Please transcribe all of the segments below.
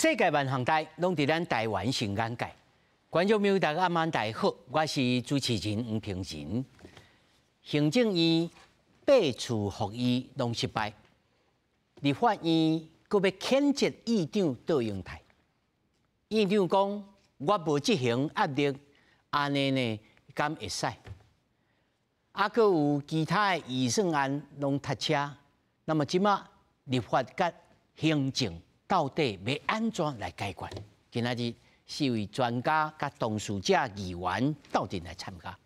世界萬項代攏佇咱台灣上眼界。觀眾朋友大家暗晚大好，我是主持人黃平仁。行政院八次復議攏失敗，立法院閣欲譴責院長卓榮泰。院長講我無執行壓力，按呢呢敢會使？啊，閣有其他的預算案攏塞車，那麼這馬立法佮行政到底欲按怎來解決？今仔日四位專家佮當事者議員鬥陣來參加。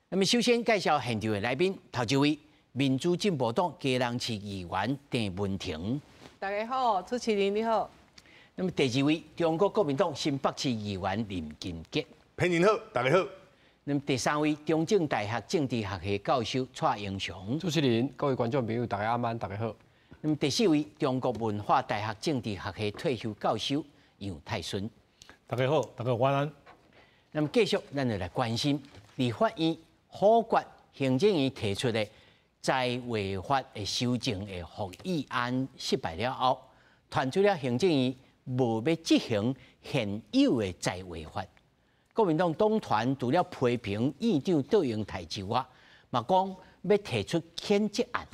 那麼首先介紹現場的來賓，頭一位民主進步黨基隆市議員鄭文婷。大家好，主持人你好。那麼第二位中國國民黨新北市議員林金杰。平仁好，大家好。那麼第三位中正大學政治學系教授蔡英雄。主持人、各位觀眾朋友，大家晚安，大家好。那麼第四位中國文化大學政治學系退休教授楊泰順。大家好，大家晚安。那麼繼續，咱就來關心立法院否決行政院提出的災劃法的修正的復議案失敗了後，傳出了行政院無欲執行現有的災劃法。國民黨黨團除了批評院長卓榮泰之外，嘛講欲提出譴責案。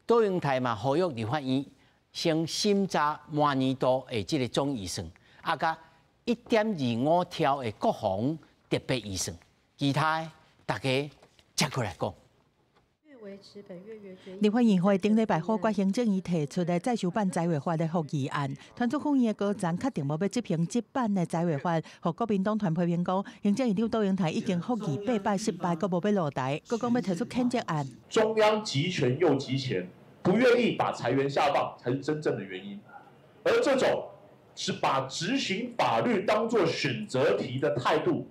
卓榮泰嘛呼籲立法院先審查明年度的這个總預算，啊，佮1.25兆的國防特別預算，其他的大家接過來講。立法院會頂禮拜否決行政院提出的再修版災劃法的復議案，傳出府院的高層確定無欲執行這版的災劃法，予國民黨團批評講，行政院長卓榮泰已經復議八擺失敗，閣無欲落台，閣講欲提出譴責案。中央集權又集錢，不願意把財源下放，才是真正的原因。而這種是把執行法律當作選擇題的態度，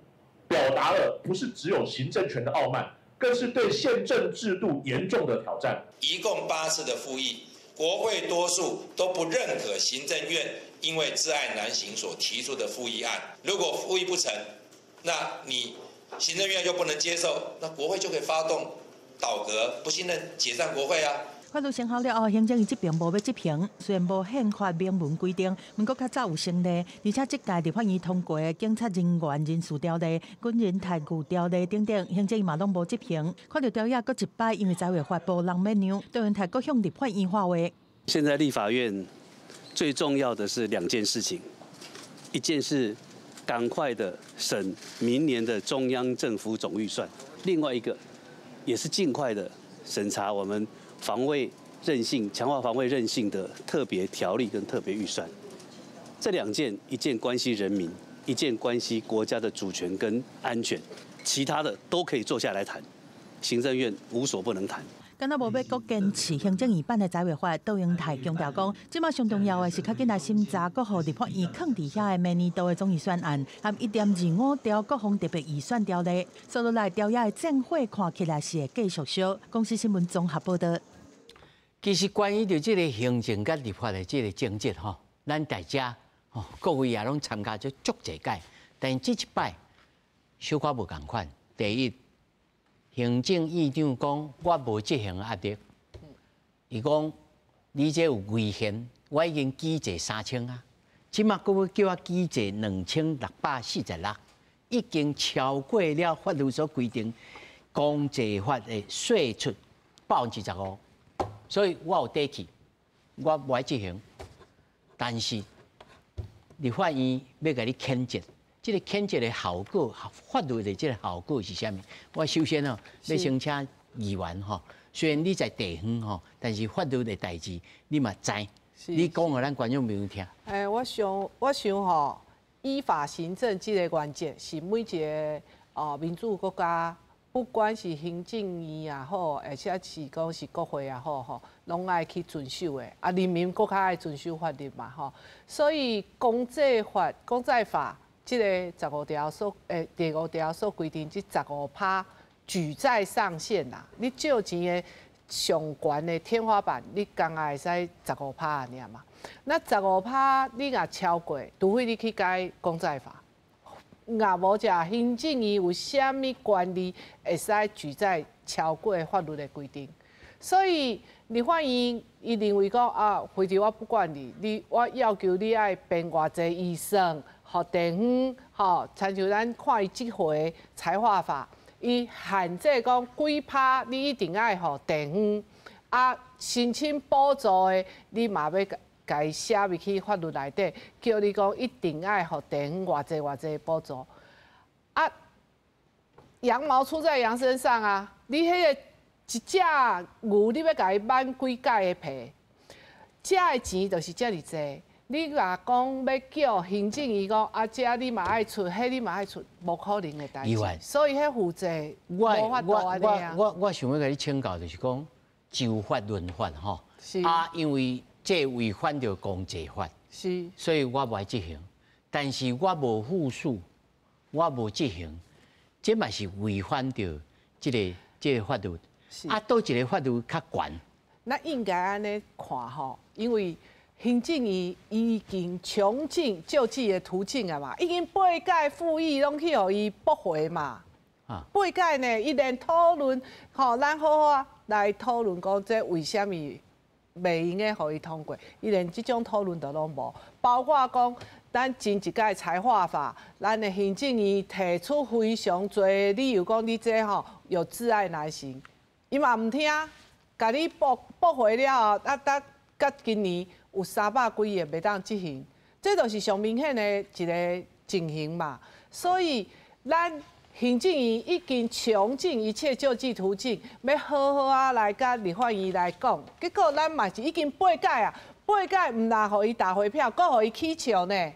表達了不是只有行政權的傲慢。更是對憲政制度嚴重的挑戰。一共8次的復議，國會多數都不認可行政院因為窒礙難行所提出的復議案。如果復議不成，那你行政院又不能接受，那國會就可以發動倒閣、不信任、解散國會啊。法律生效了後，行政院這邊無欲執行，雖然無憲法明文規定，毋過較早有先例，而且這屆立法院通過的警察人員人事條例、軍人待遇條例等等，行政院嘛攏無執行。看著朝野閣一擺，因為災劃法無人欲讓，卓榮泰閣向立法院喊話。現在立法院最重要的是兩件事情，一件是趕快的審明年的中央政府總預算，另外一個也是盡快的審查我們防衛韌性、強化防衛韌性的特別條例跟特別預算，這兩件，一件關係人民，一件關係國家的主權跟安全，其他的都可以坐下來談，行政院無所不能談。敢若無欲閣堅持行政院版的災劃法，卓榮泰強調講，這馬上重要的是較緊來審查閣予立法院囥佇遐的明年度的總預算案，含1.25兆國防特別預算條例，所以來朝野的戰火看起來是會繼續燒。公視新聞綜合報導。其實關於著這个行政佮立法的這个爭執吼，咱大家吼各位也攏參加咗足濟屆，但這一擺小可無仝款。第一，行政院長講我無執行壓力，伊講你這有違憲，我已經舉債3000啊，這馬閣欲叫我舉債2646，已經超過了法律所規定公債法的歲出15%。所以我有底氣，我無愛執行。但是立法院欲共你譴責，這个譴責的效果，法律的這个效果是啥物？我首先哦，欲先請議員吼，雖然你在地方吼，但是法律的代誌你嘛知，你講予咱觀眾朋友聽。欸，我想吼，依法行政這个原則是每一个哦民主國家，不管是行政院也好，或者是講是國會也好，吼，攏愛去遵守的。啊，人民閣較愛遵守法律嘛，吼。所以公債法、公債法這个十五條所，欸，第五條所規定，這15趴舉債上限啦。你借錢的上懸的天花板，你敢若會使十五趴爾嘛？那十五趴你若超過，除非你去改公債法。若無者行政院有啥物權利會使舉債超過法律的規定？所以立法院伊認為講啊，非洲我不管你，你我要求你愛編偌濟預算，予地方，吼，親像咱看伊這回裁劃法，伊限制講幾趴，你一定愛予地方，啊，申請補助的，你嘛欲共伊寫入去法律內底，叫你講一定愛予地方偌濟偌濟補助，啊，羊毛出在羊身上啊，你彼個一隻牛，你欲共伊挽幾改的皮，食的錢就是遮爾濟。你若講欲叫行政院講啊，這你嘛愛出，彼你嘛愛出，無可能的代誌。所以彼負債無法度按呢啊。我想欲共你請教，就是講就法論法吼。啊，因為這違反著公債法，所以我無愛執行。但是我無副署，我無執行，這嘛是違反著這個法律。啊，佗一個法律較懸？那應該按呢看吼，因為行政院已經窮盡救濟的途徑啊嘛，已經八屆復議攏去予伊駁回嘛。啊，八屆呢，伊連討論，吼，咱好好啊來討論講這為啥物袂用得予伊通過，伊連這種討論都攏無，包括講咱前一屆裁劃法，咱的行政院提出非常濟理由，講你這吼有窒礙難行。伊嘛毋聽，共你駁駁回了後，啊，到到今年有300幾億袂當執行，這就是上明顯的一個情形嘛。所以咱行政院已經窮盡一切救濟途徑，欲好好啊來佮立法院來講，結果咱嘛是已經八屆啊，八屆毋但予伊打回票，閣予伊起笑呢。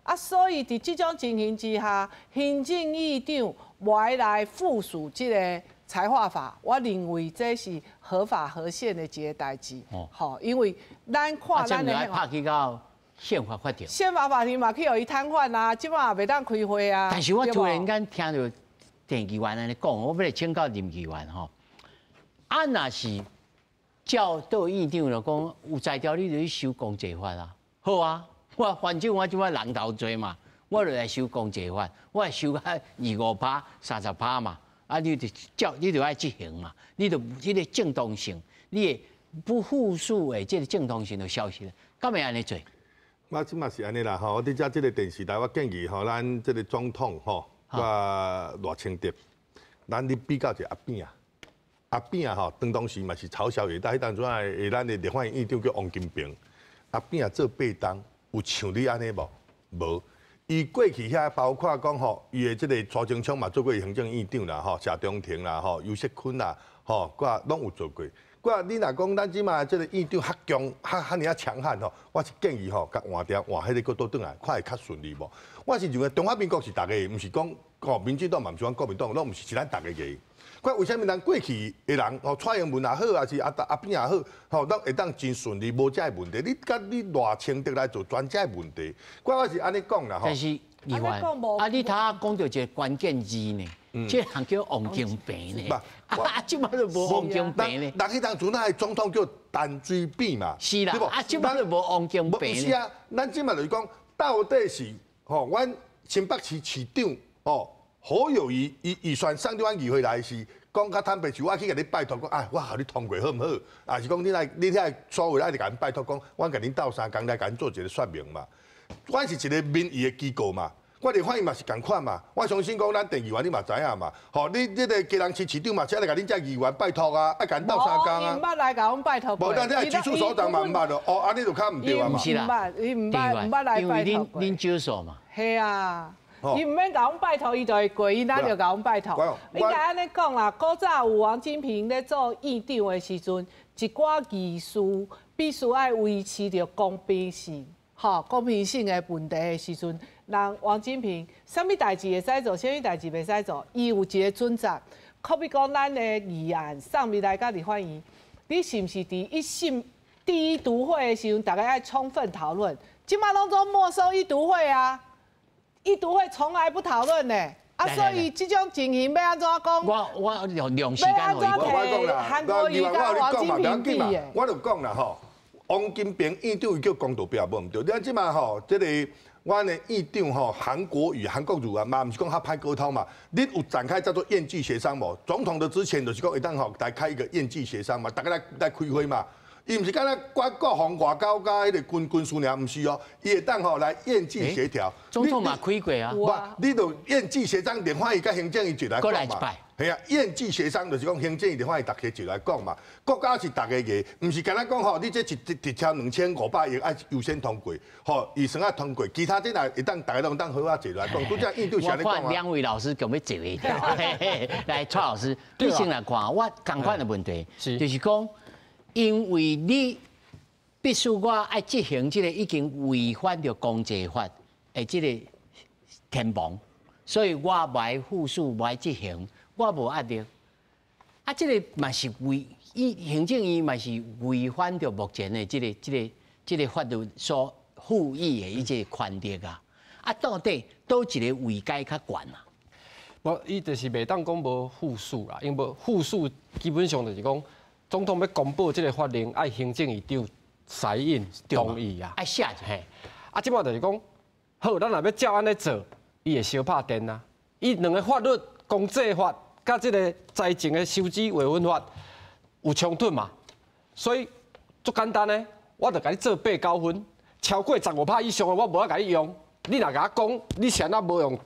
啊，所以佇這種情形之下，行政院長無愛來副署這個裁劃法，我認為這是合法合憲的一個代誌。哦，因為咱看咱的。啊，拍去到憲法法庭。憲法法庭嘛去予伊癱瘓啊，這擺也袂當開會啊。但是我突然間聽著鄭議員按呢講，我欲來請教林議員吼。啊，若是照杜院長來講，有才調你就去修公債法啊。好啊，我反正我這擺人頭濟嘛，我就來修公債法，我來修較25%、30%嘛。啊！你就照，你就愛執行嘛，你就這個正當性，你的不副署的這個正當性就消失了，敢會按呢做？我這馬是按呢啦吼，我佇遮這個電視台，我建議吼，咱這個總統吼，佮賴清德，咱咧比較一下阿扁啊，阿扁啊吼，當當時嘛是嘲笑伊，但彼當陣的咱的立法院院長叫王金平，阿扁啊做八冬，有像你按呢無？無。伊過去遐包括講吼，伊的這個蘇貞昌嘛做過行政院長啦，吼，謝長廷啦，吼，游錫堃啦，吼，掛攏有做過。掛你若講咱這馬這個院長較強、較較爾仔強悍吼，我是建議吼，共換掉換彼個閣倒轉來，看會較順利無？我是認為中華民國是逐家的，毋是講吼民進黨嘛，毋是講國民黨，攏毋是是咱逐家的。看為啥物咱過去的人吼，蔡英文也好，抑是阿阿扁也好，吼，攏會當真順利，無這个問題。你佮你賴清德來做專這個問題，我是按呢講啦吼。但是，議員，啊，你頭仔講著一個關鍵字呢，這人叫王金平呢。啊，這擺就無王金平呢。人彼當陣那個總統叫陳水扁嘛，是啦，啊，這擺就無王金平。是啊，咱這擺就是講，到底是吼，阮新北市市長吼。侯友宜伊預算送到阮議會來是講較坦白，是我去共你拜託講，啊，我予你通過好毋好？抑是講你來，你遐所有愛共𪜶拜託講，阮共恁鬥相共來共𪜶做一個說明嘛。阮是一個民意的機構嘛，我立法院嘛是仝款嘛。我相信講咱鄭議員你嘛知影嘛。吼，你這個基隆市市長嘛，才來共恁這議員拜託啊，愛共𪜶鬥相共啊。伊毋捌來共阮拜託過。無，咱這局處首長嘛毋捌咯。哦，按呢就較毋對啊嘛。毋是啦，伊毋捌，毋捌來拜託過。因為恁少數嘛。係啊。伊毋免共阮拜託，伊就會過，伊哪著共阮拜託？應該按呢講啦，古早有王金平咧做院長的時陣，一寡議事必須愛維持著公平性，吼，公平性的問題的時陣，人王金平啥物代誌會使做，啥物代誌袂使做，伊有一個準則。可比講咱的議案送入來佮立法院，你是毋是佇一審第一讀會的時陣，逐家愛充分討論？這馬攏總沒收一讀會啊！一讀會從來不討論的，啊，所以這種情形欲按怎講？我用用時間予伊講。韓國瑜佮王金平比的。我就講啦吼，王金平院長伊叫公投表無毋對，你看這馬吼，這个阮的院長吼，韓國瑜、韓國瑜啊，嘛毋是講較歹溝通嘛？你有展開叫做院際協商無？總統的職權就是講會當吼來開一個院際協商嘛，大家來開會嘛。伊毋是干焦管國防外交佮彼个軍事爾，毋是哦，伊會當吼來院際協調。總統嘛開過啊。無，你就院際協商，立法院佮行政院一來講嘛。係啊，院際協商就是講行政院、立法院逐家一來講嘛。國家是逐家的，毋是干焦講吼，你這一超2500億愛優先通過，吼預算案通過，其他這若會當逐家攏當好仔坐來講。拄才院長是按呢講啊。我看兩位老師強欲坐袂牢。來，蔡老師，你先來看，我仝款的問題，就是講，因為你必須我愛執行這个已經違反著公祭法的這个天亡，所以我無愛赴署，無愛執行，我無壓力。啊，這个嘛是違，伊行政院嘛是違反著目前的這个法律所賦予的伊這个權力啊。啊，到底佗一个位階較懸啊？無，伊就是袂當講無赴署啦，因為無赴署基本上就是講，總統欲公布這个法令，愛行政院長綵印同意啊，愛寫嘿。啊，這擺就是講，好，咱若欲照按呢做，伊會相拍電啊。伊兩个法律，公祭法佮這个財政的收支劃分法有衝突嘛，所以足簡單的，我就共你做八九分，超過15%以上的我無愛共你用。你若共我講，你是按怎無用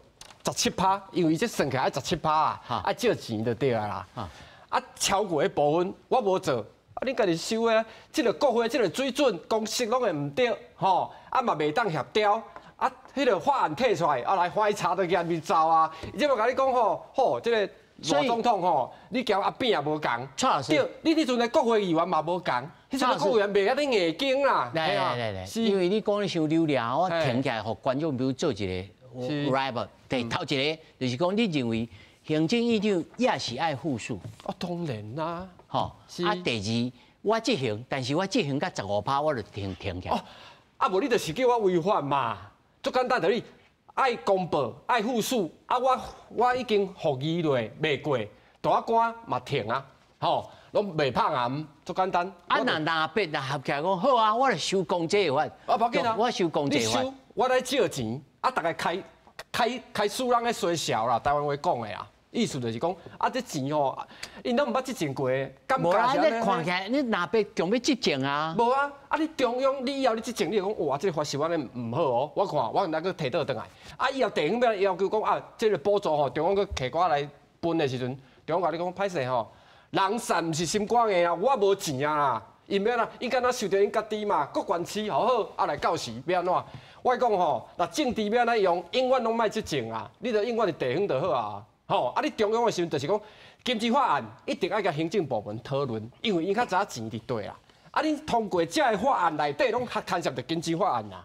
17%？因為伊這算起來愛17%啊，愛借錢就對啊啦。啊，超過彼部分我無做，啊，恁家己收的，這个國會這个水準公式攏會毋對，吼，啊嘛袂當協調，啊，彼个法案提出來，啊來翻查都去面走啊。伊這擺共你講吼，吼，這个賴總統吼，你交阿扁也無仝，蔡老師，對，你彼陣的國會議員嘛無仝，彼陣國會議員袂遐咧硬頸啦。來來來來，因為你講的傷流量，我停起來，予觀眾朋友做一个 wrap。對，頭一个就是講，你認為行政院長也是愛赴署？哦，當然啦，吼。啊，第二，我執行，但是我執行到15%，我就停停起來。哦，啊，無你就是叫我違法嘛，足簡單，就你愛公報、愛赴署，啊，我已經復議落，袂過，大官嘛停啊，吼，攏袂拍頷，足簡單。啊，若若變若合起來講，好啊，我來修公祭法。啊，無要緊啊，我修公祭法。你修，我來借錢，啊，逐家開開開使人咧衰小啦，台灣話講的啊。意思就是講，啊，這錢吼，𪜶攏毋捌執政過，感覺是按呢。你看起來，你若欲強欲執政啊？無啊，啊，你中央你以後你執政，你會講哇，這个法是按呢毋好哦。我看，我來閣提倒轉來。啊，以後地方欲要求講啊，這个補助吼，中央閣提我來分的時陣，中央共你講歹勢吼，人善毋是心肝硬啊，我無錢啊。𪜶欲按怎？𪜶敢若想著𪜶家己嘛，國縣市好好，啊來到時欲按怎？我講吼，若政治欲按怎用，永遠攏莫執政啊！你著永遠佇地方就好啊。吼，啊！你中央的時陣就是講，經濟法案一定愛共行政部門討論，因為𪜶較知影錢佇佗啦。啊，恁通過這个法案內底攏較牽涉著經濟法案啦。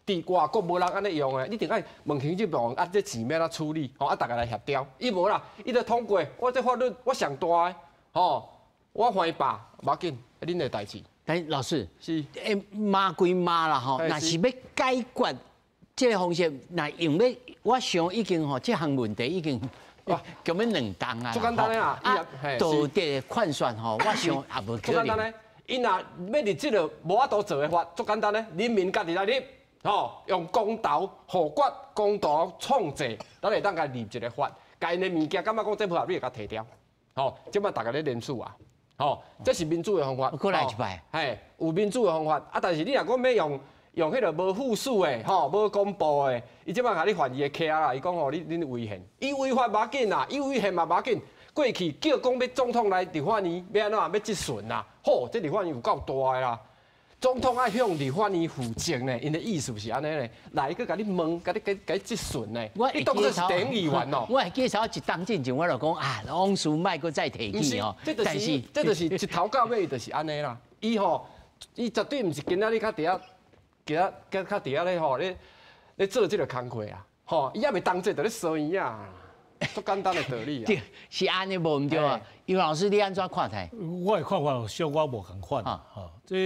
佇外國無人按呢用的，你一定愛問行政部門啊，這錢欲按怎處理？吼，啊，逐家來協調。伊無啦，伊就通過，我這法律我上大的，吼，我歡喜罷，無要緊，恁的代誌。但老師，是，欸，罵歸罵啦，吼，若是欲解決這个方式，若用欲，我想已經吼，這項問題已經。哇，共欲兩冬啊！足簡單的啊！啊，道德的勸說吼，我想也無可能。足簡單的，𪜶若欲立這个無法度做的法，足簡單的，人民家己來立，吼，用公投、否決、公投創制，咱會當共立一个法，共𪜶的物件感覺講這無合理，會共提掉，吼，這擺逐家咧聯署啊，吼，這是民主的方法。閣來一擺。嘿，有民主的方法，啊，但是你若講欲用。用彼个無赴署的，吼，無公布的，伊這擺共你犯伊的卡啦，伊講吼，你恁違憲，伊違法無要緊啦，伊違憲嘛無要緊。過去叫講欲總統來立法院，欲按怎欲質詢啦，吼，這立法院有夠大的啦。總統愛向立法院負責呢，𪜶的意思是按呢咧，來閣共你問，共你共共質詢呢。你當作是地方議員哦。我會記得一冬進前，我就講啊，往事莫閣再提起哦。這就是，這就是一頭到尾就是按呢啦。伊吼，伊絕對毋是今仔日較佇遐。其他較較佇遐咧吼，咧咧做這个工課啊，吼，伊猶未當做，就咧踅耳仔，足簡單的道理啊。對，是按呢無毋對啊。尤老師，你按怎看待？我的看法小可無仝款啊。吼，這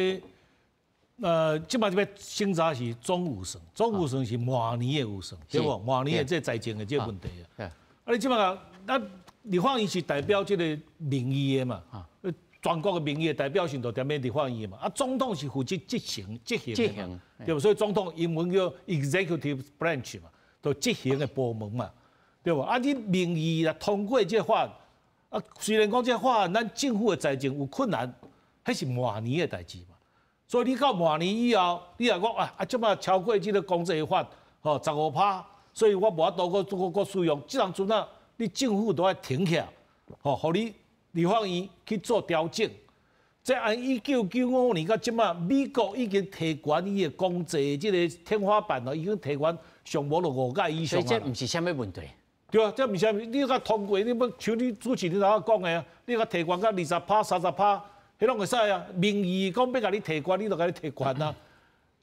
這擺這欲審查是總預算，總預算是明年的預算，對無？明年的這財政的這個問題啊。啊，你這擺啊，咱立法院是代表這个民意的嘛？全国的民意的代表性就踮咧立法院嘛。啊，总统是负责执行的嘛，对无？所以总统英文叫 executive branch 嘛，就执行的部门嘛，对无？啊，你民意啊通过这个法案，啊，虽然讲这个法案咱政府的财政有困难，彼是明年的代志嘛。所以你到明年以后，你若讲啊，这马超过这个公债法，吼15%，所以我无法度阁使用。这当阵啊，你政府都爱停起来，吼，予你立法院去做调整。这按1995年到这马，美国已经提悬伊的公债这个天花板咯，已经提悬上无就五届以上。所以这毋是啥物问题。对啊，这毋是啥物，你共通过，你欲像你主持人头讲的啊，你共提悬到20%、30%，彼拢会使啊。民意讲欲共你提悬，你就共你提悬啊，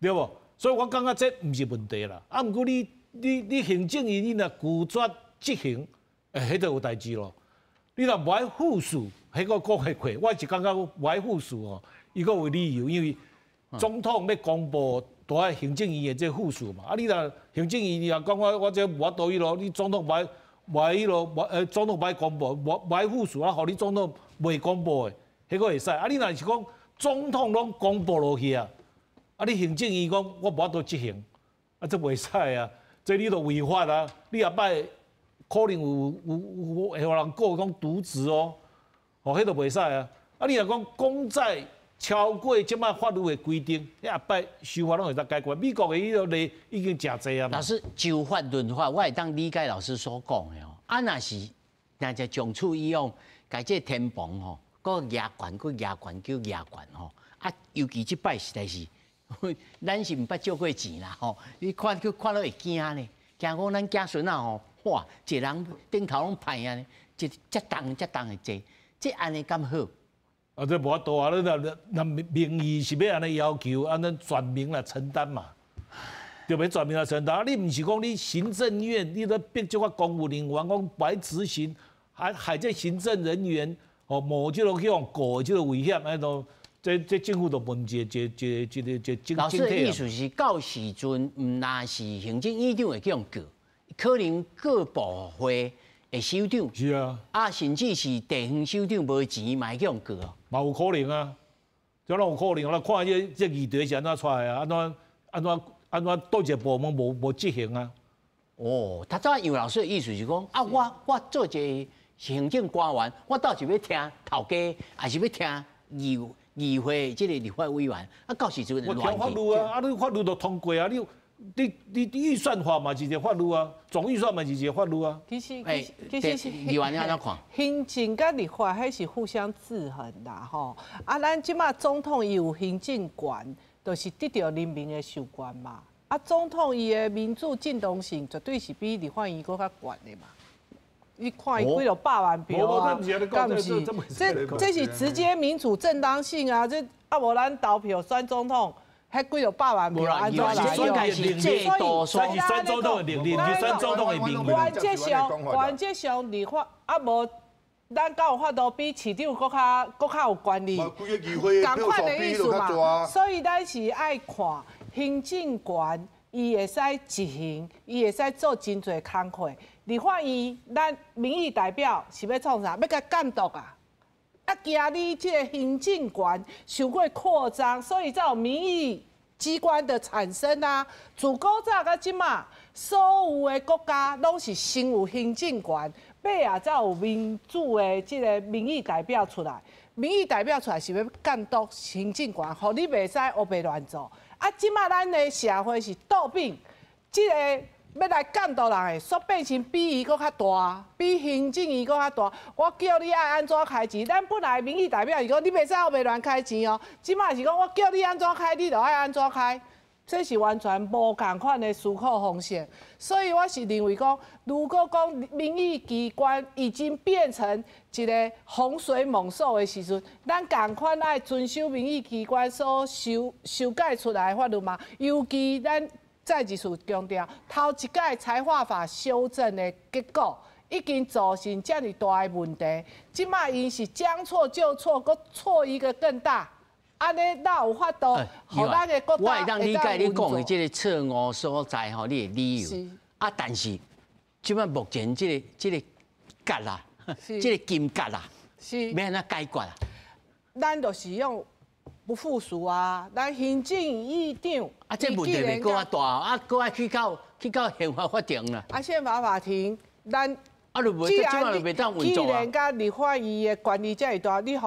对无？所以我感觉这毋是问题啦。啊，毋过你行政院你若拒绝执行，欸，彼就有代志咯。你若无爱副署，彼个讲会过，我是感觉无爱副署哦，伊阁有理由，因为总统欲公布都爱行政院的这副署嘛。啊，你若行政院你若讲我这无法度彼落，你总统无爱无爱彼落，无总统无爱公布，无爱副署啊，予你总统袂公布的，彼个会使。啊，你若是讲总统拢公布落去啊，啊，你行政院讲我无法度执行，啊，这袂使啊，这你都违法啊，你后摆可能有会予人告讲渎职哦，哦，彼都袂使啊。啊，你若讲公债超过这马法律的规定，彼后摆修法拢会当解决。美国的彼个例已经诚济啊嘛。老师就法论法，我会当理解老师所讲的哦。啊，若是若是从此以往，共这天棚吼，阁压悬，阁压悬，叫压悬吼。啊，尤其这摆实在是，咱是毋捌借过钱啦吼。你看去看了会惊呢，惊讲咱子孙仔吼，哇，一个人顶头拢歹啊呢，这遮重遮重的债，这按呢敢好？啊，这无法度啊！你若若民意是欲按呢要求，按呢全民来承担嘛，对欲全民来承担。啊，你毋是讲你行政院，你咧逼这个公务人员讲无爱执行，还害这行政人员哦冒这个去予告这个危险，按呢这政府就问一个一个一个一个整老师的意思是，到时阵毋但是行政院长会去予告，可能各部会的首长啊，甚至是地方首长无钱嘛会去予告哦。嘛有可能啊，这拢有可能。来看这议题是按怎出来啊？按怎按怎按怎佗一个部门无执行啊？哦，头拄杨老师的意思是讲，啊，我做一个行政官员，我到底欲听头家，抑是欲听议会这个立法委员？啊，到时阵我听法律啊，啊，你法律都通过啊，你预算法嘛是一个法律啊，总预算嘛是一个法律啊。其实是议员你按怎看？行政佮立法彼是互相制衡啦，吼。啊，咱这马总统伊有行政权，就是得到人民的授权嘛。啊，总统伊的民主正当性绝对是比立法院阁较悬的嘛。你看伊几落百万票啊，敢毋是？这是直接民主正当性啊！这啊无咱投票选总统，彼几落百万票按怎来用？是制度，所以选总统的能力，是选总统的民意。原则上立法啊无，咱敢有法度比市长阁较有权力？仝款的意思嘛。所以咱是爱看行政权，伊会使执行，伊会使做真济工课。立法院，咱民意代表是欲创啥？欲共监督啊！啊，惊你这个行政权伤过扩张，所以才有民意机关的产生啊。自古早到这马，所有的国家拢是先有行政权，尾仔才有民主的这个民意代表出来。民意代表出来是欲监督行政权，予你袂使乌白乱做。啊，这马咱的社会是倒变，这个欲来监督人的，煞变成比伊阁较大，比行政院阁较大。我叫你爱按怎开钱，咱本来民意代表是讲你袂使乌白乱开钱哦。这马是讲我叫你按怎开，你就爱按怎开，这是完全无仝款的思考方式。所以我是认为讲，如果讲民意机关已经变成一个洪水猛兽的时阵，咱仝款爱遵守民意机关所修改出来的法律嘛，尤其咱。再一次强调，头一届财划法修正的结果已经造成遮尔大的问题。这马𪜶是将错就错，阁错一个更大。按呢哪有法度？予咱的国家我会当理解你讲的这个错误所在吼，你的理由。啊，但是这马目前这个结啦，这个金结啦，欲按怎解决啊？咱就是用不附屬啊，咱行政院長啊，這問題袂閣較大啊，閣愛去到憲法法庭啦。啊，憲法法庭，咱啊，就袂，這擺就袂當運作啊。既然佮立法院的權力遮爾大，你予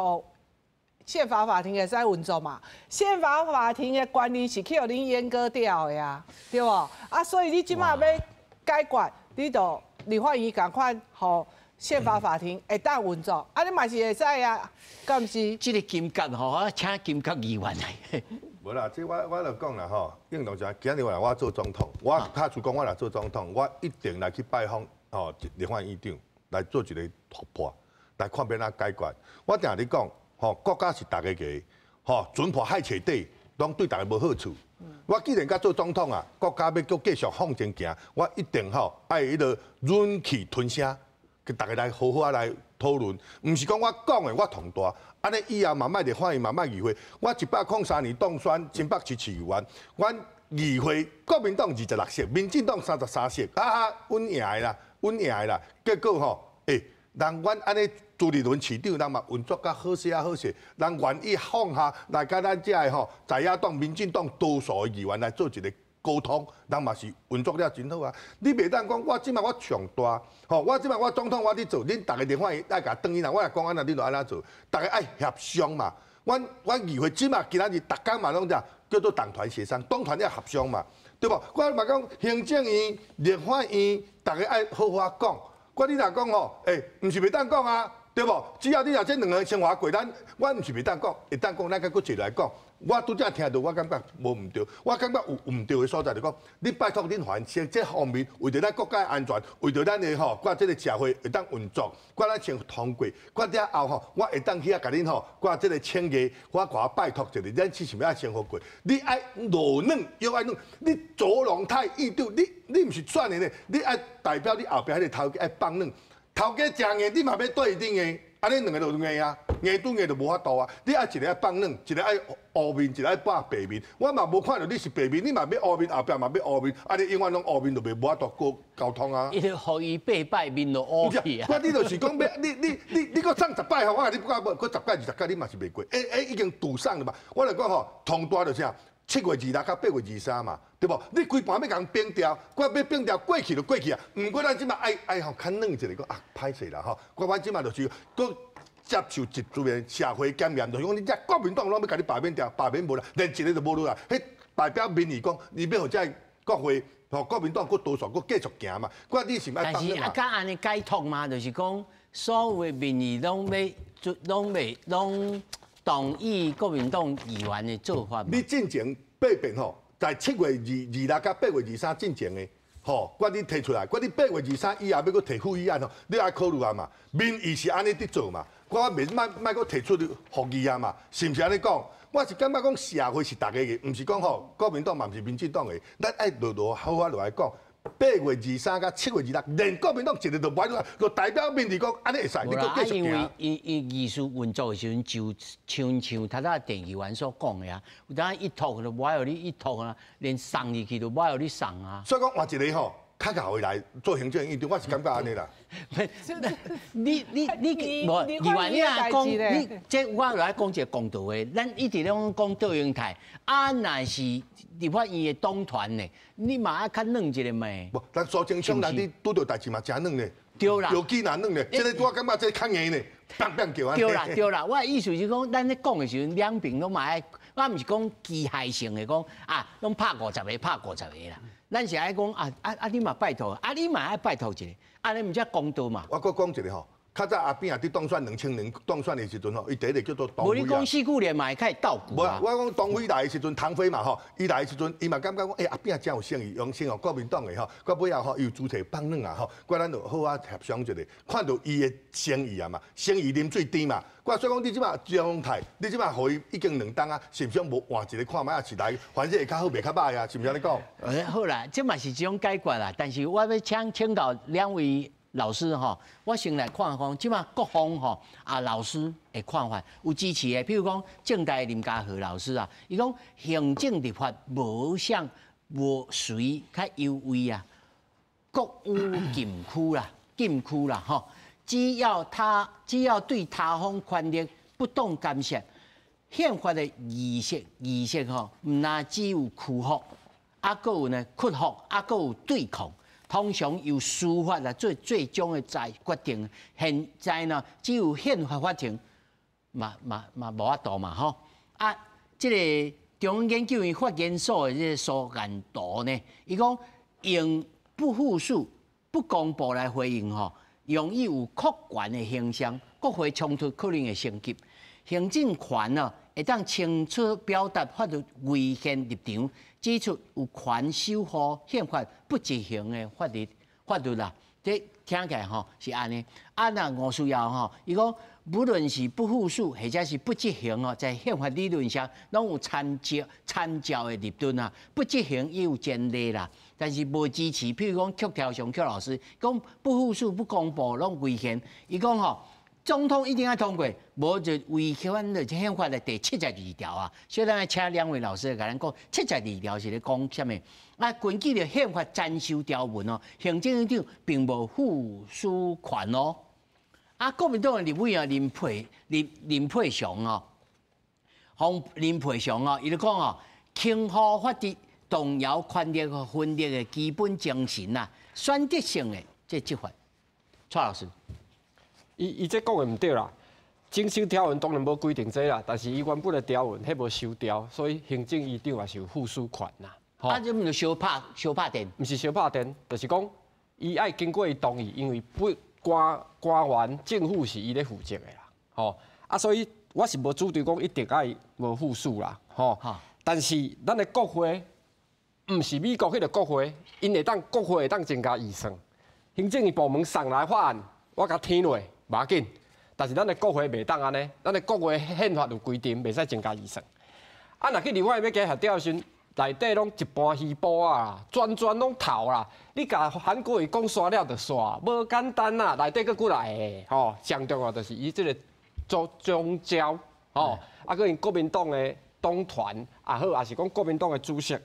憲法法庭會使運作嘛？憲法法庭的權力是去予恁閹割掉的啊，對無？啊，所以你這擺欲解決，你就立法院仝款，予憲法法庭會當運作，啊，你嘛是會使啊，敢毋是？這個金閣吼，我請金閣議員來。無啦，這我就講啦吼，應當講，今日我做總統，我假使講我若做總統，我一定來去拜訪吼立法院長，來做一個突破，來看欲按怎解決。我定咧講，吼國家是大家的，吼船破海揣底，攏對大家無好處。我既然佮做總統啊，國家欲閣繼續向前行，我一定吼愛彼個忍氣吞聲。大家來好好仔來討論，毋是講我講的我統大，按呢以後嘛莫立法院嘛莫議會，我103年當選新北市市議員，阮議會國民黨26席，民進黨33席，啊哈，阮贏的啦，阮贏的啦，結果吼，人阮按呢朱立倫市長，人嘛運作甲好勢啊好勢，人願意放下來佮咱遮的吼在野黨、民進黨多數的議員來做一個溝通，人嘛是運作了真好啊！你袂當講我這擺我上大，吼，我這擺我總統我佇做，恁逐个立法院愛共轉去啦，我若講按怎，恁就按怎做，逐个愛協商嘛。阮議會這擺今仔日逐工嘛攏啥叫做黨團協商，黨團要協商嘛，對無？我嘛講行政院、立法院，逐个愛好好講。我你若講吼，毋是袂當講啊，對無？只要你若這兩个先劃過，阮毋是袂當講，會當講，咱閣閣坐來講。我拄才聽著，我感覺無毋對，我感覺有毋對的所在，就講你拜託恁環這這方面，為著咱國家安全，為著咱的吼，掛這個社會會當運作，掛咱先通過，掛了後吼，我會當去遐共恁吼，掛這個請願，我共我拜託一下，咱是啥物愛先予過？你愛落軟又愛軟，你卓榮泰院長，你毋是選的呢？你愛代表你後壁彼個頭家愛放軟，頭家誠硬，你嘛欲綴伊頂硬。按呢兩个就硬啊，硬對硬就無法度啊。你愛一个愛放軟，一个愛烏面，一个愛擺白面。我嘛無看著你是白面，你嘛欲烏面，後壁嘛欲烏面，按呢永遠攏烏面就袂無法度過溝通啊。伊就予伊八擺面就烏去啊。我你就是講欲你你你你閣送十擺吼，我共你講無，閣十擺20擺你嘛是袂過。已經賭上了嘛。我來講吼，通大就是啥？7月26到8月23嘛，對無？你規盤欲共反掉，我欲反掉過去就過去啊。毋過咱這擺愛愛吼較軟一下，講啊歹勢啦吼。我阮這擺就是閣接受一組的社會檢驗，就是講你遮國民黨攏欲共你罷免掉，罷免無啦，連一个都無落來。彼代表民意講，你欲予遮國會吼國民黨閣多數閣繼續行嘛。我你是欲但是啊，敢按呢解脫嘛，就是講所有的民意攏欲攏袂攏同意國民黨議員的做法。你進前八遍吼，在7月26到8月23進前的吼，我你提出來，我你8月23以後欲閣提附議案吼，你愛考慮啊嘛。民意是按呢佇做嘛，我袂莫莫閣提出附議啊嘛，是毋是按呢講？我是感覺講社會是大家的，毋是講吼國民黨嘛，毋是民進黨的，咱愛落落好好落來講。8月23到7月26，連國民黨一個都無愛落，就代表民意講按呢會使，你閣繼續行。因為伊伊議事運作的時陣，就親像頭拄鄭議員所講的啊，有當一托就無愛予你一托啊，連送入去都無愛予你送啊。所以講換一個吼，較𠢕的來做行政院長，我是感覺按呢啦。你你你無議員，你若講你這我來講一個公道話，咱一直攏講卓榮泰，啊，若是立法院的黨團呢，你嘛愛較軟一下嘛。無，咱蘇貞昌人你拄著代誌嘛誠軟呢。對啦。藥劑若軟呢，這个我感覺這較硬呢，砰砰叫按呢。對啦對啦，我的意思是講，咱咧講的時陣，兩邊攏嘛愛，我毋是講機械性的講啊，攏拍50个拍50个啦。咱是愛講啊啊啊！你嘛拜託，啊你嘛愛拜託一下，按呢毋才公道嘛。我閣講一個吼，較早阿扁啊，佇當選2000年當選的時陣吼，伊第一個叫做唐飛啊。無你講四九年嘛會開始鬥句啊。無，我講唐飛來的時陣，唐飛嘛吼，伊來的時陣，伊嘛感覺講，阿扁真有誠意，用心哦，國民黨的吼，到尾後吼，伊有主題放軟啊吼，我咱就好好協商一下，看著伊的誠意啊嘛，誠意啉水甜嘛。我所以講，你這擺狀態，你這擺予伊已經兩冬啊，是毋是無換一個看覓啊？是來，反正會較好，袂較歹啊，是毋是按呢講？好啦，這嘛是一種解決啦。但是我欲請請教兩位老師吼，我先來看看，這擺各方吼啊老師的看法有支持的，譬如講政大林家和老師啊，伊講行政立法無啥無誰較優位啊，各有禁區啦，禁區啦吼。只要他只要對他方權力不當干涉，憲法的儀式吼，毋但只有屈服，啊，閣有呢屈服，啊，閣有對抗。通常由司法來做最終的裁決定。現在呢，只有憲法法庭嘛無法度嘛吼。啊，這個中央研究院法研所的這個蘇彥圖呢，伊講用不復述、不公布來回應吼，容易有擴權的傾向，國會衝突可能會升級。行政權呢，會當清楚表達法律違憲立場，指出有權守護憲法不執行的法律啦。這聽起來吼是按呢。啊，若吳思瑤吼，伊講無論是不復述或者是不執行哦，在憲法理論上攏有參照的立論啊。不執行伊有前例啦，但是無支持。譬如講，曲調上曲老師講不復述、不公布攏違憲。伊講吼，總統一定要通過，無就違反了憲法的第72條啊。所以咱請兩位老師來共咱講，七十二條是咧講啥物？啊，根據著憲法增修條文哦，行政院長並無復述權哦。啊，國民黨的立委啊，林佩祥哦，林佩祥哦，伊就講哦，輕忽法治、動搖權力分立的基本精神啊，選擇性的這執法。蔡老師。伊這講的毋對啦，增修條文當然無規定這啦，但是伊原本的條文彼無修掉，所以行政院長也是有復述權啦。啊，這毋是相拍電？毋是相拍電，就是講伊愛經過伊同意，因為不官員政府是伊咧負責的啦。吼，啊，所以我是無主張講一定愛無復述啦。吼，但是咱的國會毋是美國彼個國會，𪜶會當國會會當增加預算，行政院部門送來法案，我共聽落。無要緊，但是咱的國會袂當按呢，咱的國會憲法有規定，袂使增加預算。啊，若去立法院欲加協調的時陣，內底攏一盤虛波啊，全全攏透啦。你共韓國瑜講煞了就煞，無簡單啦。內底閣幾來個吼，上重要就是伊這個做總召吼，啊，閣𪜶國民黨的黨團也好，抑是講國民黨的主席，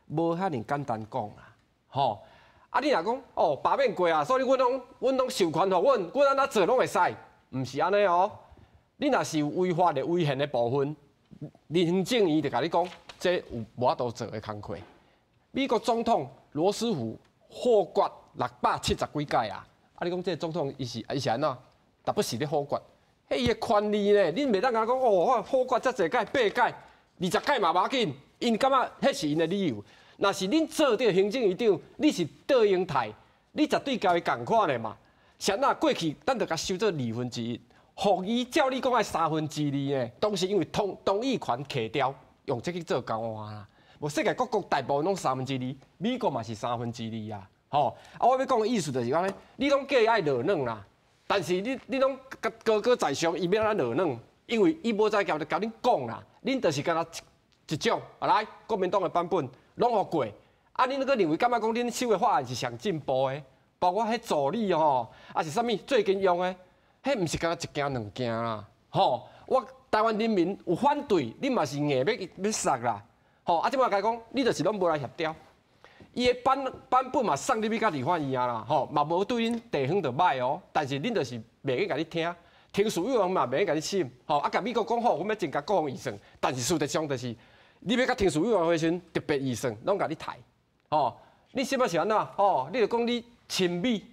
無遐爾簡單講啦，吼。啊！你若講哦，罷免過啊，所以阮攏授權予阮，阮按怎做攏會使，毋是按呢哦。你若是有違法的、違憲的部分，行政院就共你講，這有無法度做的工課。美國總統羅斯福否決670幾屆啊！啊，你講這個總統伊是按怎？但不時咧否決，彼伊的權利呢？恁袂當共講哦，我否決遮濟屆，八屆、20屆嘛無要緊，𪜶感覺彼是𪜶的理由。若是恁做著行政院長，你是倒英台，你絕對共伊仝款的嘛。啥那過去，咱就共收做1/2，予伊照你講愛2/3呢？當時因為同意權揢掉，用這去做交換啦。無世界各國大部分攏2/3，美國嘛是2/3啊。吼，啊，我欲講的意思就是按呢，你攏叫伊愛落軟啦，但是你攏高高在上，伊欲按怎落軟？因為伊無才調就共恁講啦，恁就是干焦一種，來國民黨的版本。攏予過，啊！恁閣認為感覺講恁修的法案是上進步的，包括彼助理吼，抑是啥物最近用的，彼毋是干焦一件兩件啦，吼！我台灣人民有反對，你嘛是硬欲殺啦，吼！啊，這擺共講，你就是攏無來協調，伊的版本嘛送入去到立法院啊啦，吼，嘛無對恁地方就䆀哦，但是恁就是袂去共你聽，程序委員嘛袂去共你審，吼！啊，共美國講好，阮欲增加國防預算，但是事實上就是。你欲佮程序委員會時陣，特別預算攏共你刣，吼！你什麼是按怎？吼！你就講你親美，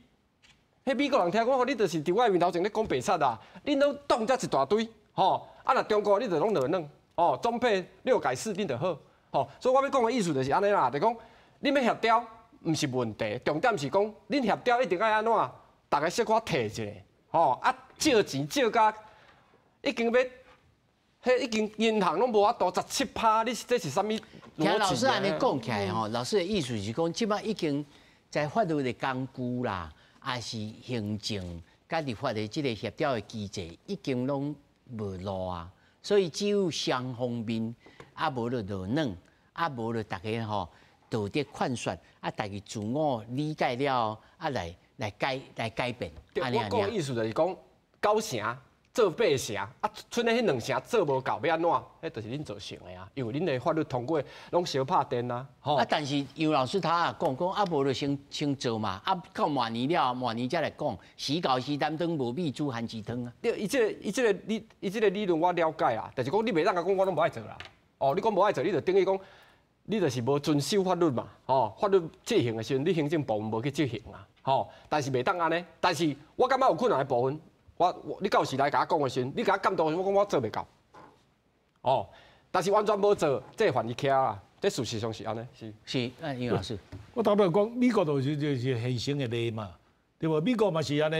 彼美國人聽講吼，你就是佇我面頭前咧講白賊啊！恁攏擋遮一大堆，吼！啊，若中國你就攏落軟，吼！總配六改四恁就好，吼！所以我欲講的意思就是按呢啦，就講恁欲協調毋是問題，重點是講恁協調一定愛按怎？逐个小可退一下，吼！啊，借錢借甲已經欲。彼已經銀行攏無法度17%，你這是啥物？聽老師按呢講起來吼，老師的意思是講，這擺已經在法律的工具啦，抑是行政佮立法的這個協調的機制，已經攏無路啊。所以只有雙方面，啊無就落軟，啊無就逐家吼道德勸說，啊大家自我理解了，啊來改變。我講的意思就是講，九成。做八成，啊，賰的彼两成做无够，欲按怎？彼就是恁造成的啊，因为恁的法律通过拢相拍电啊，吼。啊，但是杨老师他也讲讲啊，无就先先做嘛，啊，到明年了，明年才来讲，时到时担当无米煮番薯汤啊。对，伊这个理论我了解啊，就是讲你袂当共讲我拢无爱做啦。哦，你讲无爱做，你就等于讲你就是无遵守法律嘛，吼，法律执行的时阵，你行政部门无去执行啊，吼。但是袂当按呢，但是我感觉有困难的部分。我你到时来共我讲的时阵，你共我监督的时阵，我讲我做袂到。哦，但是完全无做，这会犯伊徛啊，这事实上是按呢，是。是，啊，杨老师，我头拄讲，美国就是现成的例嘛，对无？美国嘛是按呢，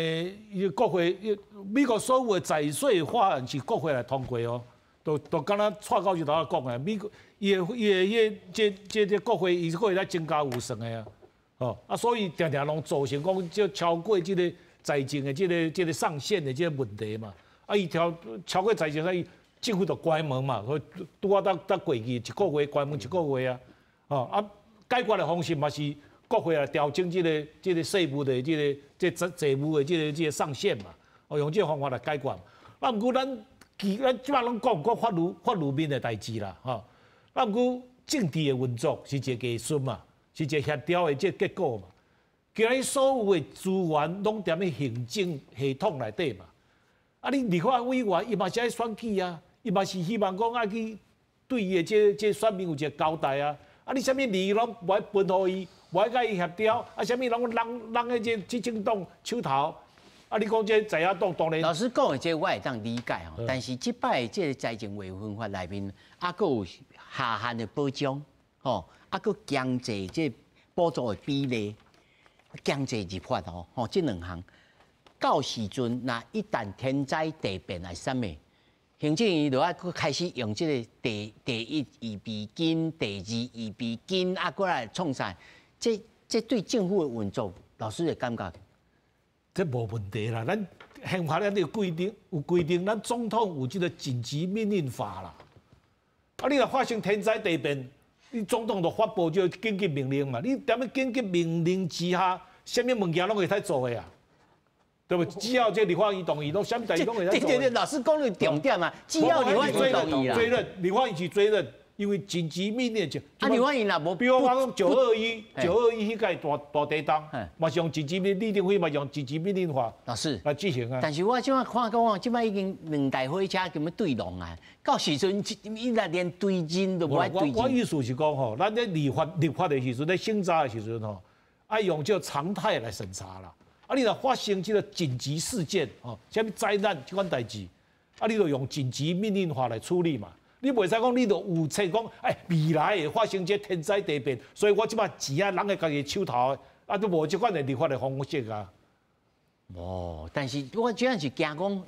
伊国会，美国所有的财税法案是国会来通过哦，都敢若蔡教授头仔讲的，美国伊的这国会，伊国会来增加预算的啊，哦，啊，所以定定拢造成讲这超过这个财政的这个上限的这个问题嘛，啊，伊超过财政，伊政府就关门嘛，所以拄仔搭过去一个月关门一个月啊，哦啊，解决的方式嘛是国会来调整这个税务的这个这债债务的这个上限嘛，哦，用这个方法来解决。啊，毋过咱这摆拢讲讲法律面的代志啦，吼。啊，毋过政治的运作是一个艺术嘛，是一个协调的这个结果嘛。今日所有的资源拢踮咧行政系统内底嘛，啊，你立法委员伊嘛是爱选举啊，伊嘛是希望讲爱去对伊的这选民有一个交代啊。啊，你啥物利益拢无爱分予伊，无爱共伊协调，啊，啥物拢揽佇这执政党手头，啊，你讲这在野党当然。老师讲的这我会当理解吼，但是这摆这个财政划分法内面，啊，阁有下限的保障，吼，啊，阁强制这补助的比例。强制立法哦，吼，这两项到时阵，若一旦天灾地变还是啥物，行政院就爱阁开始用这个第一预备金、第二预备金啊，阁来创啥？这对政府的运作，老师会感觉？这无问题啦，咱宪法里有规定，有规定，咱总统有这个紧急命令法啦。啊，你若发生天灾地变，你总统就发布这个紧急命令嘛？你踮咧紧急命令之下，啥物物件拢会使做的啊？对不？只要这立法院同意，拢啥物代志拢会使做。对对对，老师讲的重点嘛，只要立法院同意啦。追认，立法院是追认，因为紧急命令就。啊，立法院若无，比如我讲九二一彼届大地动，嘛是用紧急命，李登辉嘛用紧急命令法。老师来执行啊。但是我这摆看讲，这摆已经两台火车咁样对撞啊，到时阵伊若连对阵都无爱对阵。我意思是讲吼，咱咧立法的时阵，咧审查的时阵吼，爱用这个常态来审查啦。啊，你若发生这个紧急事件，吼，啥物灾难这款代志，啊，你就用紧急命令法来处理嘛。你袂使讲，你就预测讲，哎，未来会发生这天灾地变，所以我这摆钱啊，揽佇家己手头，啊，都无这款的立法的方式啊。哦，但是我主要是惊讲，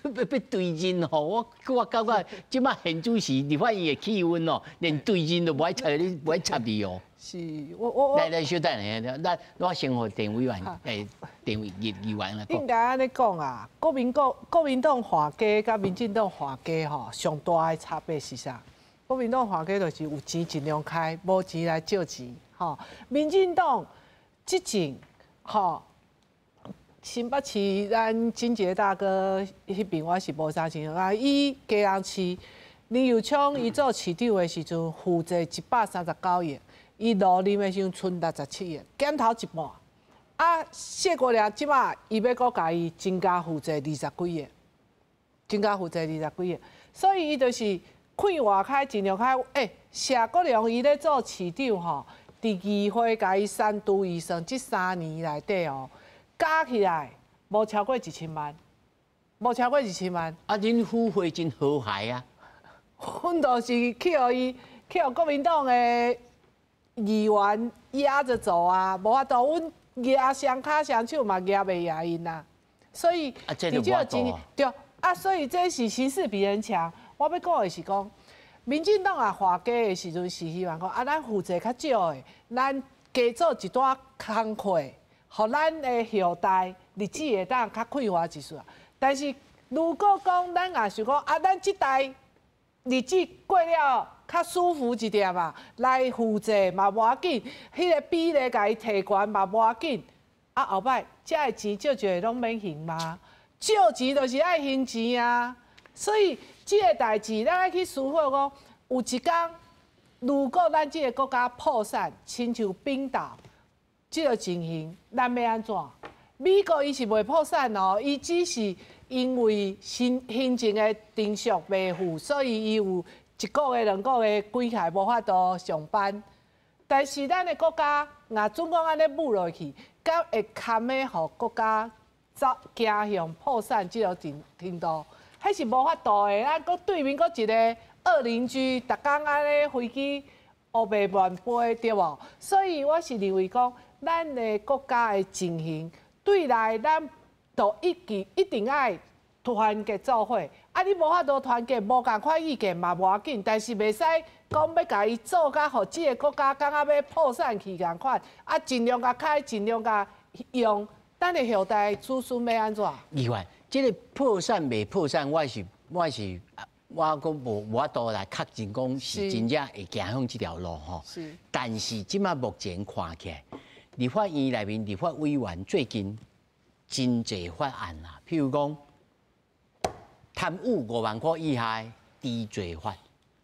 欲对阵吼，我感觉这摆现主时立法院的气氛哦，连对阵都无爱插你，无爱插你哦。是，我来来，稍等下，咱我先予郑委员，诶，郑委议员来讲。应该按呢讲啊，国民党换家佮民进党换家吼，上大的差别是啥？国民党换家就是有钱尽量开，无钱来借钱，吼。民进党执政，吼，新北市咱金杰大哥彼边我是无啥清楚啊，伊基隆市林右昌伊做市长的时阵，负债139亿。伊落任的时阵賰67亿，减头一半。啊，谢国梁这摆伊欲阁共伊增加负债二十几亿，增加负债二十几亿，所以伊就是快活开尽量开。欸，谢国梁伊咧做市长吼，伫议会共伊删除预算，这3年内底哦，加起来无超过1000万，无超过2000万。啊，恁府会真和谐啊。阮就是去予国民党的议员压着走啊，无法度，阮夯双跤双手嘛夯袂赢𪜶啊，所以伫这个真对啊，所以这是形势比人强。我欲讲的是讲，民进党啊换家的时阵是希望讲啊，咱负债较少的，咱加做一寡工课，予咱的后代日子会当较快活一丝。但是如果讲咱也想讲啊，咱这代日子过了较舒服一点嘛，来负债嘛无要紧，彼个比例共伊提悬嘛无要紧。啊，后摆这个钱借借拢免还吗？借錢就是愛還錢啊。所以這个代誌，咱愛去思考講，有一工如果咱這个國家破產，親像冰島這个情形，咱欲按怎？美國伊是袂破產哦，伊只是因為行行政的程序袂赴，所以伊有一個月、2個月關起來無法度上班。但是咱的國家，若準講按呢舞落去，敢會堪的予國家走走向破產這个程度？彼是無法度的。咱閣對面閣一个惡鄰居，逐工按呢飛機烏白亂飛，對無？所以我是認為講，咱的國家的情形對內，咱都一定一定愛團結做伙。啊，你無法度團結，無仝款意見嘛無要緊，但是袂使講欲共伊做甲予這个國家感覺欲破產去仝款。啊，盡量共開，盡量共用，咱的後代子孫欲按怎？議員，這个破產袂破產，我是我閣無法度來確認講是真正會行向這條路吼。但是這馬目前看起來，立法院內面立法委員最近真濟法案啦，譬如講貪污5萬塊以下的治罪法，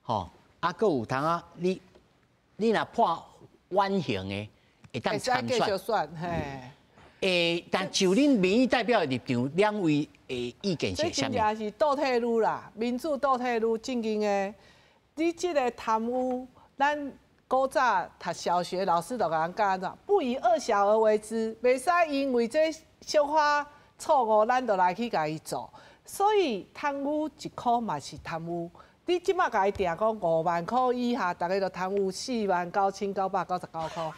吼，啊，閣有通啊，你若判緩刑的，會當參選。選嘿。但就恁民意代表的立場，兩位的意見是啥物？這真正是倒退嚕啦，民主倒退嚕，正經的。你這个貪污，咱古早讀小學老師就共咱教按怎，不以惡小而為之，袂使因為這小可錯誤，咱就來去共伊做。所以貪污1塊嘛是貪污，你這馬共伊定講5萬塊以下，逐家就貪污49,999塊。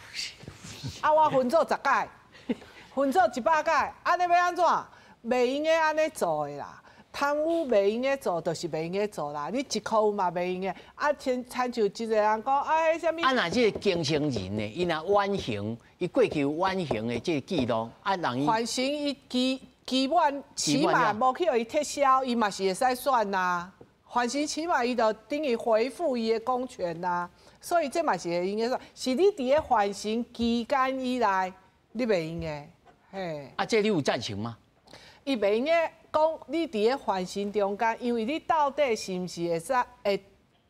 啊，我分做10屆，分做100屆，按呢欲按怎？袂用得按呢做的啦。貪污袂用得做，就是袂用得做啦。你1塊嘛袂用得，啊，親親像一個人講啊，彼啥物？啊，若這个經生人呢，伊若緩刑，伊過去有緩刑的這个記錄，啊，人伊緩刑伊期期滿，起碼無去予伊撤銷，伊嘛是會使選啊。緩刑起碼伊就等於恢復伊的公權啊。所以這嘛是會用得選，是你佇咧緩刑期間以內，你袂用得，嘿。啊，這你有贊成嗎？伊袂用得講你佇咧緩刑中間，因為你到底是毋是會使會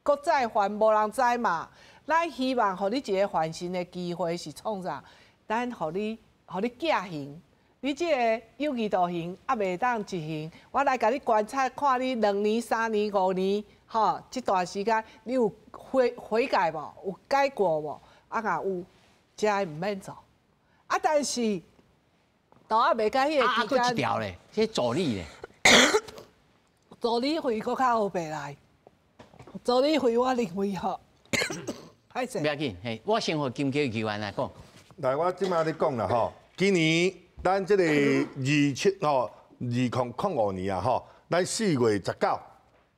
閣再犯，無人知嘛。咱希望予你一个緩刑的機會是創啥？咱予你減刑，你這个有期徒刑猶未當執行，我來共你觀察，看你2年、3年、5年，吼，這段時間你有悔改無？有改過無？啊，若有，才毋免做。啊，但是都猶未到彼个期間。啊，閣一條咧，這助理咧。助理費閣較烏白來，助理費我認為吼，歹勢。不要緊，嘿，我先予金基議員來講。來，我這馬咧講啦吼，今年咱這个27吼，2005年啊吼，咱4月19，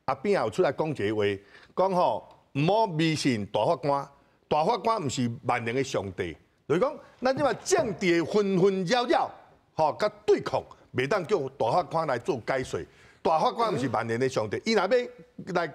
阿扁有出來講一個話，講吼毋好迷信大法官，大法官毋是萬能的上帝，就是講咱這馬政治的紛紛擾擾，吼，佮對抗，袂當叫大法官來做解說。大法官毋是萬能的上帝，伊若欲來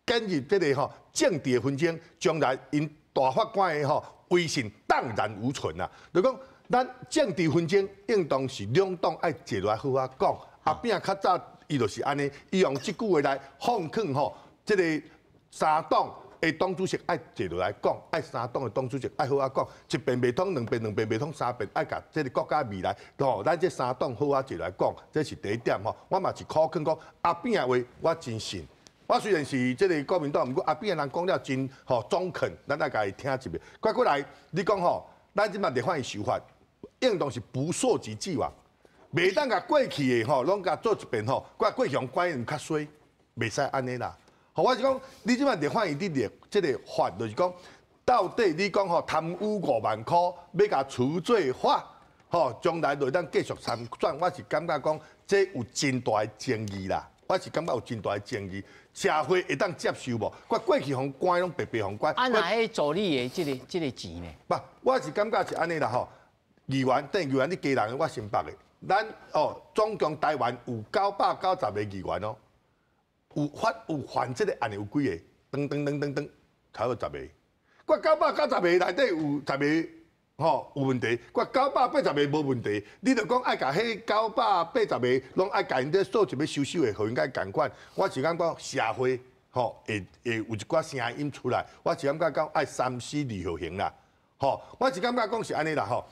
介入這个吼政治的紛爭，將來𪜶大法官的吼威信蕩然無存啊！就講咱政治紛爭應當是兩黨愛坐落來好好講。阿扁較早伊就是按呢，伊用這句話來奉勸吼，這个三黨的黨主席愛坐落來講，愛三黨的黨主席愛好好講，一遍袂通，兩遍兩遍袂通，三遍愛共這个國家未來吼，咱這三黨好好坐來講，這是第一點吼。我嘛是苦勸講阿扁的話，我真信。我雖然是這个國民黨，毋過阿扁的人講了真吼中肯，咱愛共伊聽一遍。閣過來，你講吼，咱這馬立法院修法，應當是不溯及既往，袂當共過去的吼攏共做一遍吼，過過去予關較衰，袂使按呢啦。吼，我是講，你這馬立法院佇立這个法，就是講，到底你講吼貪污5萬塊，欲共除罪化，吼，將來就會當繼續參選，我是感覺講，這有真大的爭議啦。我是感覺有真大的爭議，社會會當接受無？我過去予關攏白白予關。啊，若彼助理的這个錢呢？不，我是感覺是按呢啦吼。議員等議員你家人，我新北的，咱哦總共台灣有990個議員哦，有發有犯這个案的有幾个？噔噔噔噔噔，差不多十個。我990個內底有十個吼，有问题，我980个无问题，你著讲爱共彼980个攏爱共𪜶這數字欲收收的，予𪜶較仝款。我是感覺社會吼會有一寡聲音出來，我是感覺講愛三思而後行啦。吼，我是感覺講是按呢啦吼。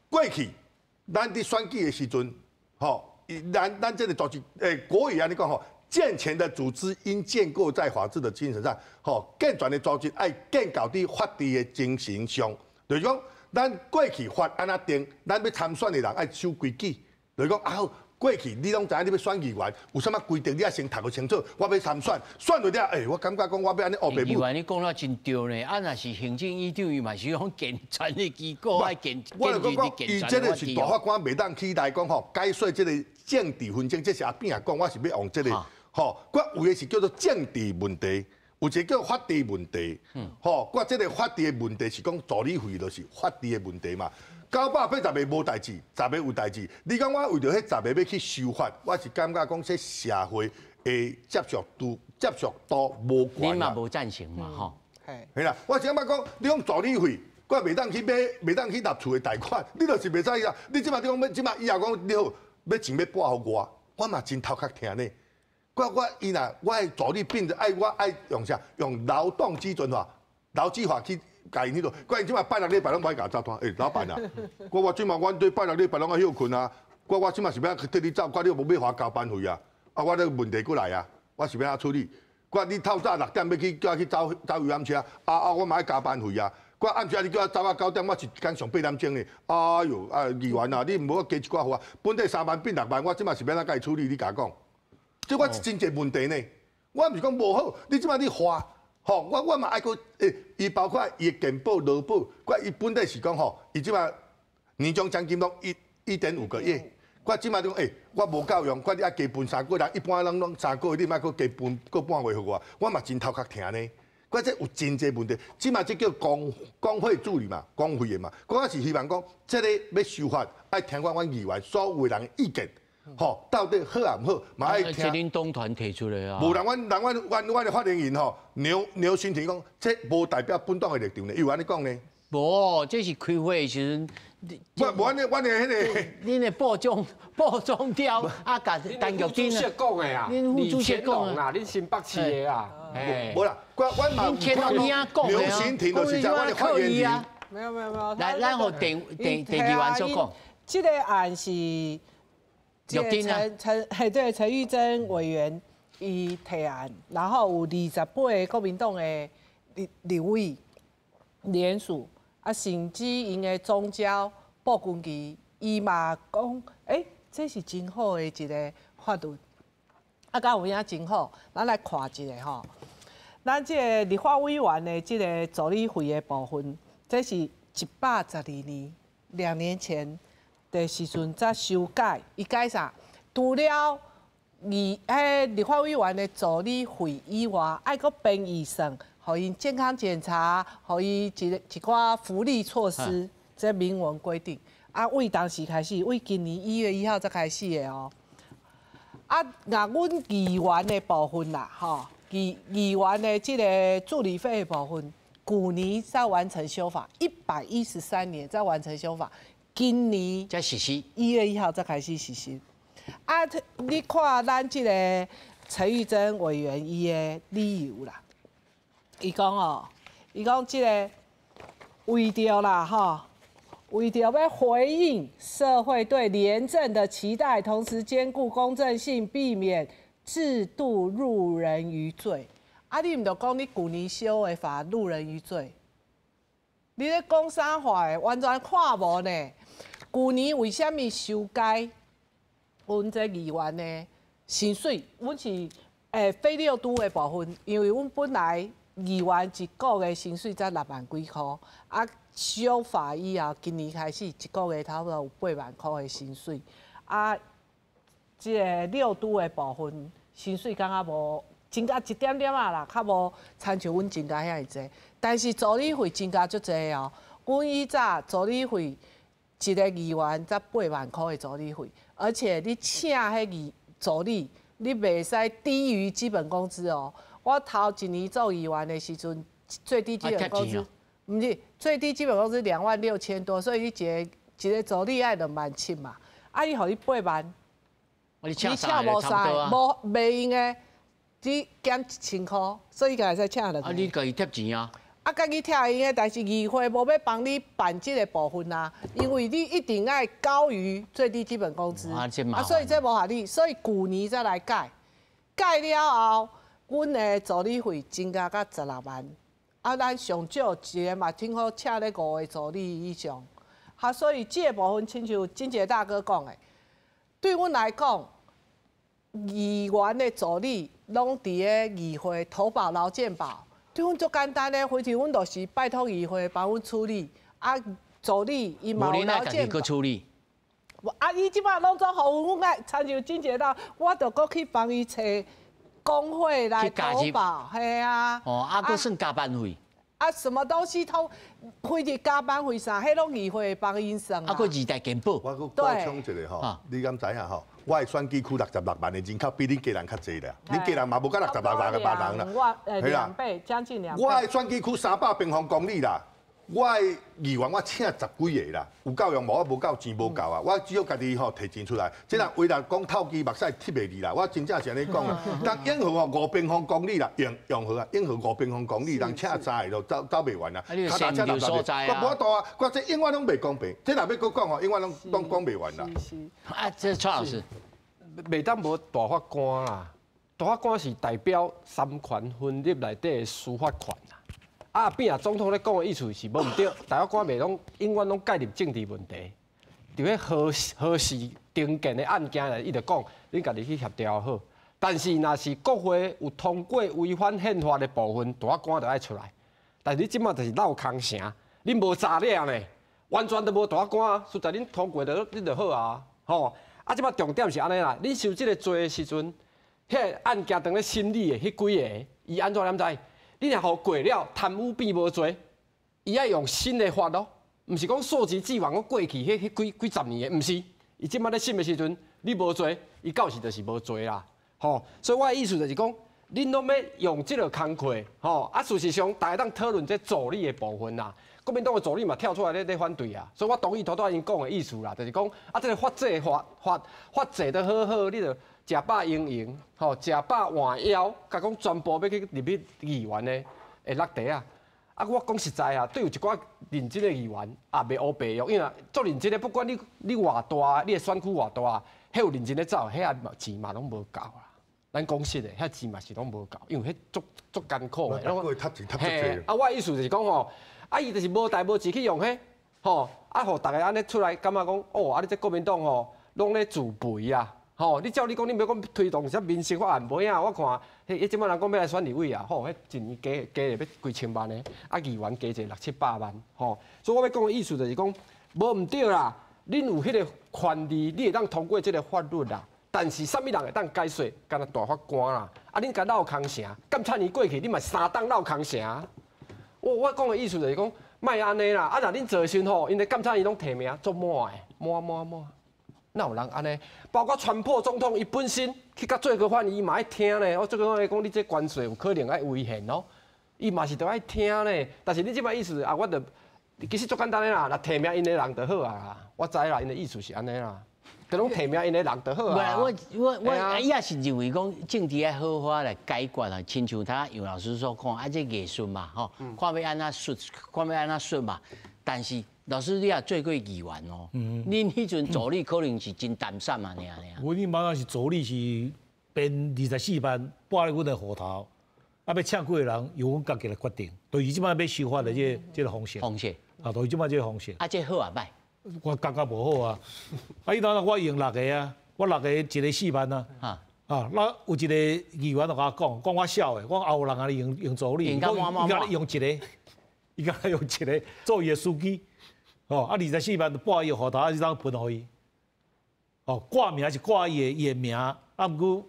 過去咱佇選舉的時陣，吼，咱這個組織，國語按呢講吼，健全的組織應建構在法治的精神上，吼，健全的組織愛建構佇法治的精神上，就是講。咱過去法按怎定，咱欲參選的人愛守規矩，就是講啊好，過去你攏知影你欲選議員，有啥物規定，你愛先讀予清楚。我欲參選，選落了，欸，我感覺講我欲按呢烏白議員，你講得真對呢。啊，若是行政院長，伊嘛是講健全的機構，愛健我就講講，伊這個是大法官袂當起來講吼，解說這個政治紛爭，這是阿扁仔講，我是欲用這個吼，我有的是叫做政治問題。有一個叫法治問題，吼，我這個法治的問題是講助理費就是法治的問題嘛。980個無代誌，十個有代誌。你講我為著彼十個欲去修法，我是感覺講這社會的接受度無懸。你嘛無贊成嘛，吼？係啦，我是感覺講，你講助理費，我袂當去買，袂當去納厝的貸款，你就是袂使啊。你這馬你講欲，這馬以後講你好，欲錢欲撥予我，我嘛真頭殼疼呢。我伊若我的助理變做愛我愛用啥？用勞動基準法、勞基法去共𪜶彼落。我𪜶這馬拜六禮拜攏無愛共我走單。欸，老闆啊，我這馬阮對拜六禮拜攏愛歇睏啊。我這馬是欲按怎替你走，我你無欲予我加班費啊？啊，我這個問題閣來啊，我是欲按怎處理？我你透早6點欲去叫我去走走遊覽車，啊，我嘛愛加班費啊。我暗時啊，你叫我走到9點，我一工上8點鐘呢。哎喲，啊議員啊，你毋好加一寡予我，本底3萬變6萬，我這馬是欲按怎共伊處理？你共我講。這我真濟問題呢，我毋是講無好，你這馬你話，吼，我嘛愛閣，欸，伊包括伊的健保、勞保，我伊本底是講吼，伊這馬年終獎金攏1.5個月，我這馬講，欸，我無夠用，我你愛加分3個月，人一般攏3個月，你莫閣加分閣半月予我，我嘛真頭殼疼呢。我這有真濟問題，這馬這叫公費助理嘛，公費的嘛，我是希望講，這个欲修法，愛聽阮阮議員所有的人的意見。吼，到底好抑毋好，嘛愛聽。這恁黨團提出來啊。無人，阮的發言人吼，牛新廷講，這無代表本黨的立場呢，伊有按呢講呢？無，這是開會的時陣。我無按呢，阮的彼个。恁的部長調啊，共陳玉珍啊。講的啊，恁副主席講啊，恁新北市的啊。無啦，我嘛有。牛新廷就是這，阮的發言人。沒有沒有沒有。來，咱予鄭議員所講。這个案是。陳陳對陳玉珍委員伊提案，然後有28個國民黨的立委聯署，啊，甚至𪜶的總召布君奇，伊嘛講，欸，這是真好的一个法律，啊，敢有影真好，咱來看一下吼，咱這个立法委員的這个助理費的部分，這是112年2年前的時陣才修改，伊改啥？除了彼立法委員的助理費以外，愛閣編預算，予𪜶健康檢查，予伊一寡福利措施，這明文規定。啊，為當時開始，為今年1月1號才開始的哦。啊，若阮議員的部分啦，吼，議員的這个助理費的部分，舊年才完成修法，113年才完成修法。今年才實施，1月1號才開始實施。啊，你看咱這个陳玉珍委員伊的理由啦，伊講哦，伊講這个為著啦吼，為著欲回應社會對廉政的期待，同時兼顧公正性，避免制度入人於罪。啊，你毋著講你舊年修的法入人於罪？你咧講啥話？完全看無呢？舊年為啥物修改阮這議員的薪水？阮是非六都的部分，因為阮本來議員一個月薪水才6萬幾箍，啊修法以後，今年開始一個月差不多有8萬箍的薪水，啊，這个六都的部分薪水感覺無增加一點點仔啦，較無親像阮增加遐爾濟，但是助理費增加足濟哦。阮以早助理費一个議員才8萬箍的助理費，而且你請彼議助理，你袂使低於基本工資哦。我頭一年做議員的時陣，最低基本工資，毋是最低基本工資26,000多，所以你一个一个助理愛2.7萬嘛，啊，伊予你8萬，你請無三个，無袂用的，只減1000箍，所以會使請兩個。啊，你家己貼錢啊？啊，家己貼用的，但是議會無欲幫你辦這個部分啊，因為你一定愛高於最低基本工資，啊，所以這無合理，所以舊年才來改，改了後，阮的助理費增加到16萬，啊，咱上少一個嘛，聽好請咧五個助理以上，啊，所以這個部分親像金杰大哥講的，對阮來講，議員的助理攏佇咧議會投保勞健保。對阮足簡單的，回去阮就是拜託議會幫阮處理，啊，助理伊嘛有勞健保。處理。啊，伊這擺攏總予阮愛，親像真濟到，我著閣去幫伊揣工會來投保，嘿啊。哦，啊，閣算加班費。啊，什麼東西都，非得加班費啥，彼攏議會幫𪜶算。啊，閣二代健保。我閣補充一下吼，你敢知影吼？我的選舉區66萬的人口比恁家人較濟啦，恁家人嘛無到66萬人啦，係啦，兩倍，將近兩倍。我的選舉區300平方公里啦，我的議員我請十幾個啦，有夠用無？我無夠錢，無夠啊！我只好家己吼提錢出來。這若為了講透支目屎貼袂離啦，我真正是按呢講啦。但永和吼5平方公里啦，永永和啊，永和5平方公里，人請三個都走走袂完啦。啊，你善用所在啊！我無法度啊，我這永遠攏袂公平。這若欲閣講吼，永遠攏攏講袂完啦。啊，這蔡老師，袂當無大法官啦，大法官是代表三權分立內底的司法權啦。啊，扁啊總統咧講的意思是無毋對，大法官袂攏永遠攏介入政治問題，佇咧何何時定件的案件來，伊就講，恁家己去協調好。但是若是國會有通過違反憲法的部分，大法官就愛出來。但是你這擺就是鬧空城，恁無查了呢，完全都無大法官，實在恁通過就恁就好啊，吼。啊，這擺重點是按呢啦，恁受這個罪的時陣，彼個案件當咧審理的彼幾个，伊按怎你知？你若予過了，貪污變無罪，伊愛用新的法咯，毋是講溯及既往，講過去彼彼幾幾十年的，毋是。伊這擺咧審的時陣，你無罪，伊到時就是無罪啦，吼。所以我的意思就是講，恁攏欲用這個工課，吼。啊，事實上，大家當討論這助理的部分啦。國民黨的助理嘛跳出來咧反對啊，所以我同意拄拄𪜶講的意思啦，就是講啊，這個法制法法法制得好好，你著食飽閒閒，吼，食飽換枵，共講全部欲去入去議員的會落地啊！啊，我講實在啊，對有一寡認真的議員也袂烏白用，因為足認真的，不管你你偌大，你的選區偌大，彼有認真咧走，彼也錢嘛攏無夠啦。咱講實的，遐錢嘛是攏無夠，因為彼足足艱苦的。嘿，啊，我的意思就是講吼。啊！伊就是無代無誌去用彼，吼啊！予逐个按呢出來，感覺講哦，啊！你這國民黨吼，攏咧自肥啊，吼！你照你講，你欲講推動啥民生法案，無影，我看，彼彼這擺人講欲來選立委啊，吼！彼一年加加會欲幾千萬的，啊，議員加一六七百萬，吼！所以我欲講的意思就是講，無毋對啦，恁有彼個權利，你會當通過這個法律啦。但是啥物人會當解說？敢若大法官啦，啊！恁共鬧空城，監察院過去，你嘛三冬鬧空城。我我講的意思就是講，莫按呢啦，啊！若恁做的時吼，𪜶的監察院攏提名足滿的，滿滿滿，哪有人按呢？包括川普總統，伊本身去共最高法院，伊嘛愛聽呢。我最高法院講，你這關稅有可能愛違憲哦，伊嘛是著愛聽呢。但是你這擺意思啊，我著其實足簡單的啦，若提名𪜶的人就好啊。我知啦，𪜶的意思是按呢啦。就攏提名𪜶的人就好啊。我我我伊也是認為講政治愛好好來解決啊，親像他楊老師所講，啊，這藝術嘛，吼，看欲按怎說，看欲按怎說嘛。但是老師你也做過議員哦，恁彼陣助理可能是真擔心啊，爾爾。阮彼擺是助理是編24萬，掛咧阮的戶頭，啊，欲請幾個人由阮家己來決定，就是這擺欲修法的這個這个方式。方式。啊，就是這擺這个方式。啊，這好啊歹？我感覺無好啊！啊，伊當我用六个啊，我六個一个4萬啊。啊，那有一個議員就共我講，講我痟的，講後有人共你用用助理，伊共你用一个，伊共用一个做伊的司機，哦，啊24萬就掛伊的戶頭，啊你當分予伊，哦，掛名是掛伊的伊的名，啊毋過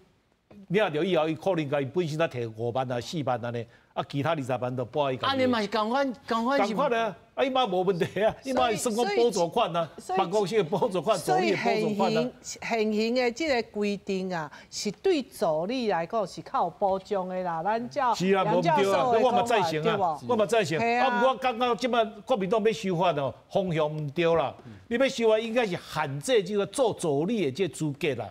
領著以後，伊可能共伊本身才提5萬啊、4萬按呢，啊，其他20萬都撥伊家己。按呢嘛是仝款，仝款是。仝款啊！啊，伊嘛無問題啊，伊嘛是算講補助款啊，辦公室的補助款、助理的補助款啊。現行的這個規定啊，是對助理來講是較有保障的啦。咱照是啊，無毋對啊，我嘛贊成啊，我嘛贊成。啊，毋過我感覺這擺國民黨欲修法哦，方向毋對啦。你欲修法應該是限制這個做助理的這個資格啦。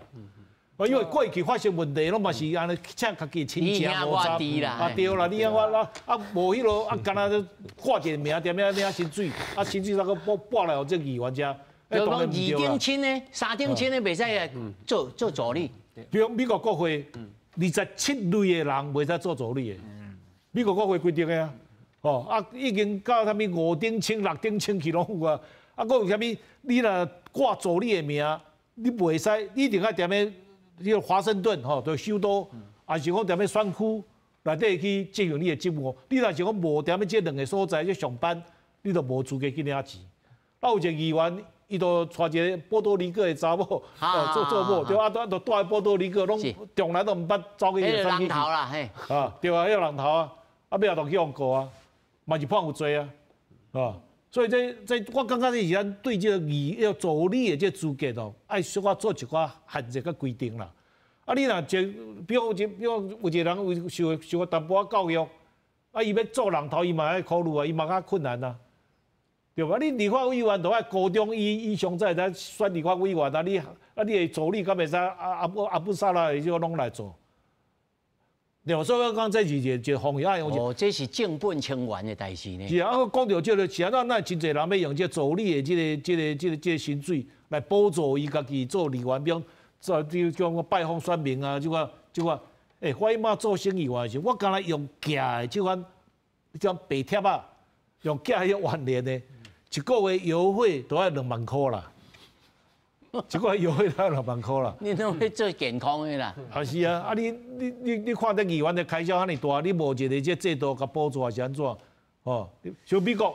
啊，因為過去發生問題，攏嘛是按呢請家己親情無雜，啊對啦，你啊我啊啊無彼落啊，敢若掛一個名踮遐領薪水，啊薪水再閣撥撥來予這議員遮，就講二等親的、三等親的袂使來做做助理。比如美國國會27類的人袂使做助理的，美國國會規定的啊，哦啊已經到啥物五等親、六等親去攏有啊，啊閣有啥物？你若掛助理的名，你袂使，你一定愛踮咧。你個華盛頓吼，就首都，抑是講踮咧選區內底去執行你的職務。你若是講無踮咧這兩个所在去上班，你就無資格去領錢。啊，有一個議員，伊就娶一個波多黎各的查某，做做某，對啊，都都住佇波多黎各，攏從來都毋捌走去。彼個人頭啦，嘿。啊，對啊，彼個人頭啊，啊，尾仔就去予告啊，嘛是判有罪啊，啊。所以這這，我感覺這是咱對這個議要助理的這個資格哦，愛小可做一寡限制佮規定啦。啊，你若這，比如講，比如講有一個人有受受過淡薄仔教育，啊，伊欲做人頭，伊嘛愛考慮啊，伊嘛較困難啊，對無？你立法委員都愛高中以以上才會使選立法委員啊，你啊，你的助理敢袂使阿阿布阿布薩拉的這個攏來做？對，所以我講這是一個方向。哦，這是正本清源的代誌呢。是啊，我講著這個，是按怎咱真濟人欲用這助理的這個、這個、這個、這個薪水來補助伊家己做議員，比如做比如講拜訪選民啊，這款這款。欸，我彼擺做省議員的時，我敢若用寄的這款這種白帖仔，用寄彼個挽聯的，一個月郵費都愛2萬箍啦。一個月郵費都愛2萬箍啦。你攏欲做健康的啦。啊是啊，啊你你你你看這議員的開銷遐爾大，你無一個這制度共補助，還是按怎？哦，像美國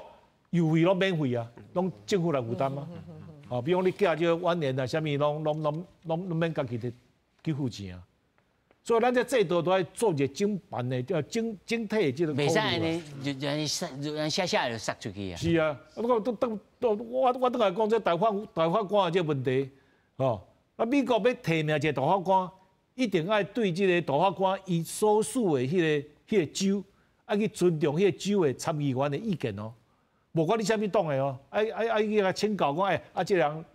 郵費攏免費啊，攏政府來負擔啊。哦，比如講你寄這個挽聯啊，啥物攏攏攏攏攏免家己的去付錢啊。所以咱這制度都愛做一個整辦的，叫整整體的這個。袂使按呢，就就按呢就按呢寫寫就殺出去啊。是啊，我都當都我我轉來講這大法大法官的這個問題，哦，啊美國欲提名一個大法官，一定愛對這個大法官伊所屬的彼個彼個州，愛去尊重彼個州的參議員的意見哦。無管你啥物黨的哦，愛愛愛去共請教講，欸，啊這個人，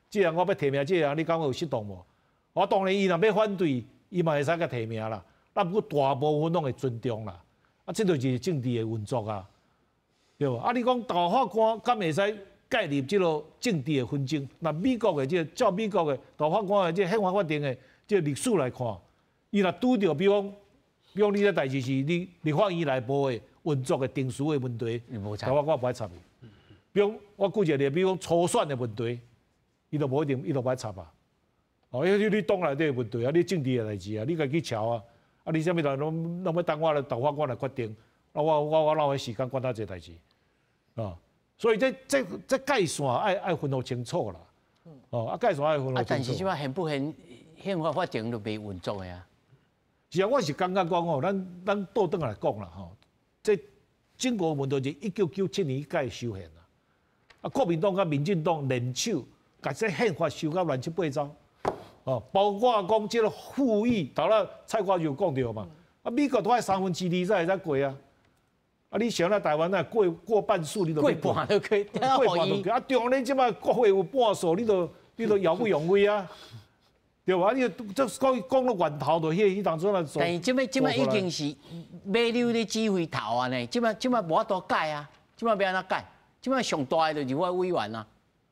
這個人我欲提名這個人，你感覺有適當無？我當然伊若欲反對。伊嘛會使共提名啦，啊，毋過大部分攏會尊重啦，啊，這就是政治的運作啊，對無？啊，你講大法官敢會使介入這個政治的紛爭？那美國的這個照美國的大法官的這個憲法法庭的這個歷史來看，伊若拄著，比如講，比如講你這代誌是你立法院內部的運作的程序的問題，大法官無愛插伊。比如講，我舉一個例，比如講初選的問題，伊就無一定，伊就無愛插啊。哦，因為你黨內底的問題啊，你政治的代誌啊，你家己喬啊，啊，你啥物人攏攏欲等我來大法官來決定，啊，我我我哪有彼時間管他這代誌啊？所以這這這界線愛愛分予清楚啦。哦，啊界線愛分予清楚。啊，但是這擺憲不憲憲法法庭都袂運作的啊。是啊，我是感覺講吼，咱咱倒轉來講啦吼，這整個問題是1997年改修憲啦，啊，國民黨佮民進黨聯手，共這憲法修甲亂七八糟。哦，包括講這個復議，頭仔蔡國就講著嘛，啊，美國都愛2/3才會使過啊，啊，你想咱台灣若過過半數，你都過半都可以，過半都可以。啊，中央這擺國會有半數，你都你都搖不用位啊，對吧？啊，你這講講到源頭，就彼彼當陣來做。但是這擺這擺已經是馬溜咧指揮頭啊呢，這擺這擺無法度改啊，這擺欲按怎改？這擺上大的就是我委員啊。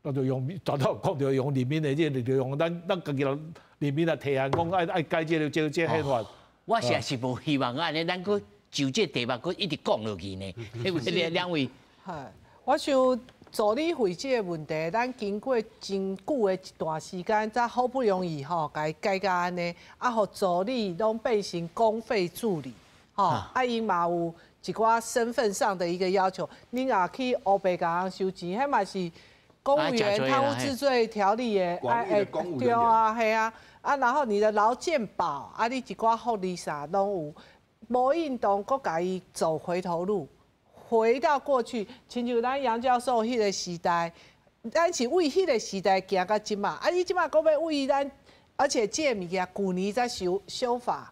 那就用，頭拄講著用人民的這個，就用咱咱家己人人民來提案，講愛愛改這個這個這個憲法。我實在是無希望按呢，咱閣就這題目閣一直講落去呢。兩兩位。係，我想助理費這個問題，咱經過真久的一段時間，才好不容易吼，共伊改甲按呢，啊，予助理攏變成公費助理，吼，啊，𪜶嘛有一寡身份上的一個要求，你若去烏白共人收錢，彼嘛是。公務員貪污治罪條例的，哎對啊，係啊，啊，然後你的勞健保，啊，你一寡福利啥攏有，無應當閣共伊走回頭路，回到過去，親像咱楊教授彼個時代，咱是為彼個時代行到這馬，啊，你這馬閣欲為咱，而且這個物件舊年才修法，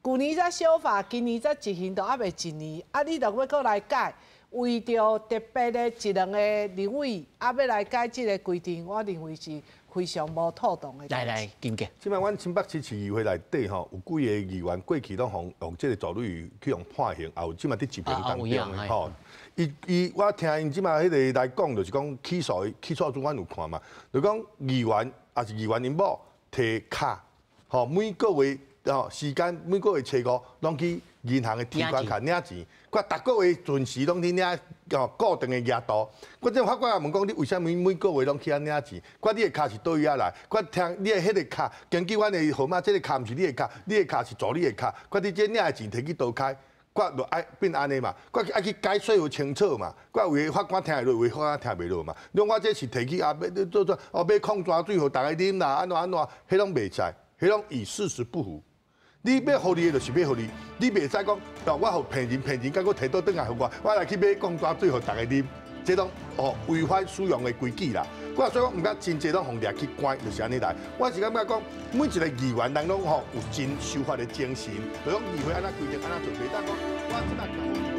舊年才修法，今年才執行都猶未一年，啊，你著欲閣來改，為著特別的一兩個立委，啊，欲來改這個規定，我認為是非常無妥當的。來來，金傑。這擺阮新北市市議會內底吼，有幾个議員過去攏予用這个助理去予判刑，也有這擺佇執行當中的吼。伊伊，我聽𪜶這擺彼个來講，就是講起訴起訴書，阮有看嘛，就講議員抑是議員𪜶某提卡，吼，每個月吼時間每個月初五攏去銀行的提款卡領錢，我逐個月準時攏去領哦固定的額度。我這法官也問講，你為啥物每個月攏去遐領錢？我你的卡是佗位仔來？我聽你的彼个卡，根據阮的號碼，這个卡毋是你的卡，你的卡是助理的卡。我你這領的錢提去佗開？我就愛變按呢嘛，我愛去解說予清楚嘛。我有的法官聽會落，有的法官聽袂落嘛。你講我這是提去啊，欲做做哦，買礦泉水予逐家啉啦，按怎按怎，彼攏袂使，彼攏與事實不符。你欲予你的就是欲予你，你袂使講，哦，我予騙人騙人，閣閣提倒轉來予我，我來去買礦泉水予逐家啉，這攏哦違反使用的規矩啦。我所以講，毋過真濟攏予掠去關，就是按呢來。我是感覺講，每一个議員人攏吼有真守法的精神，就講議會按怎規定按怎做，袂當講我這擺。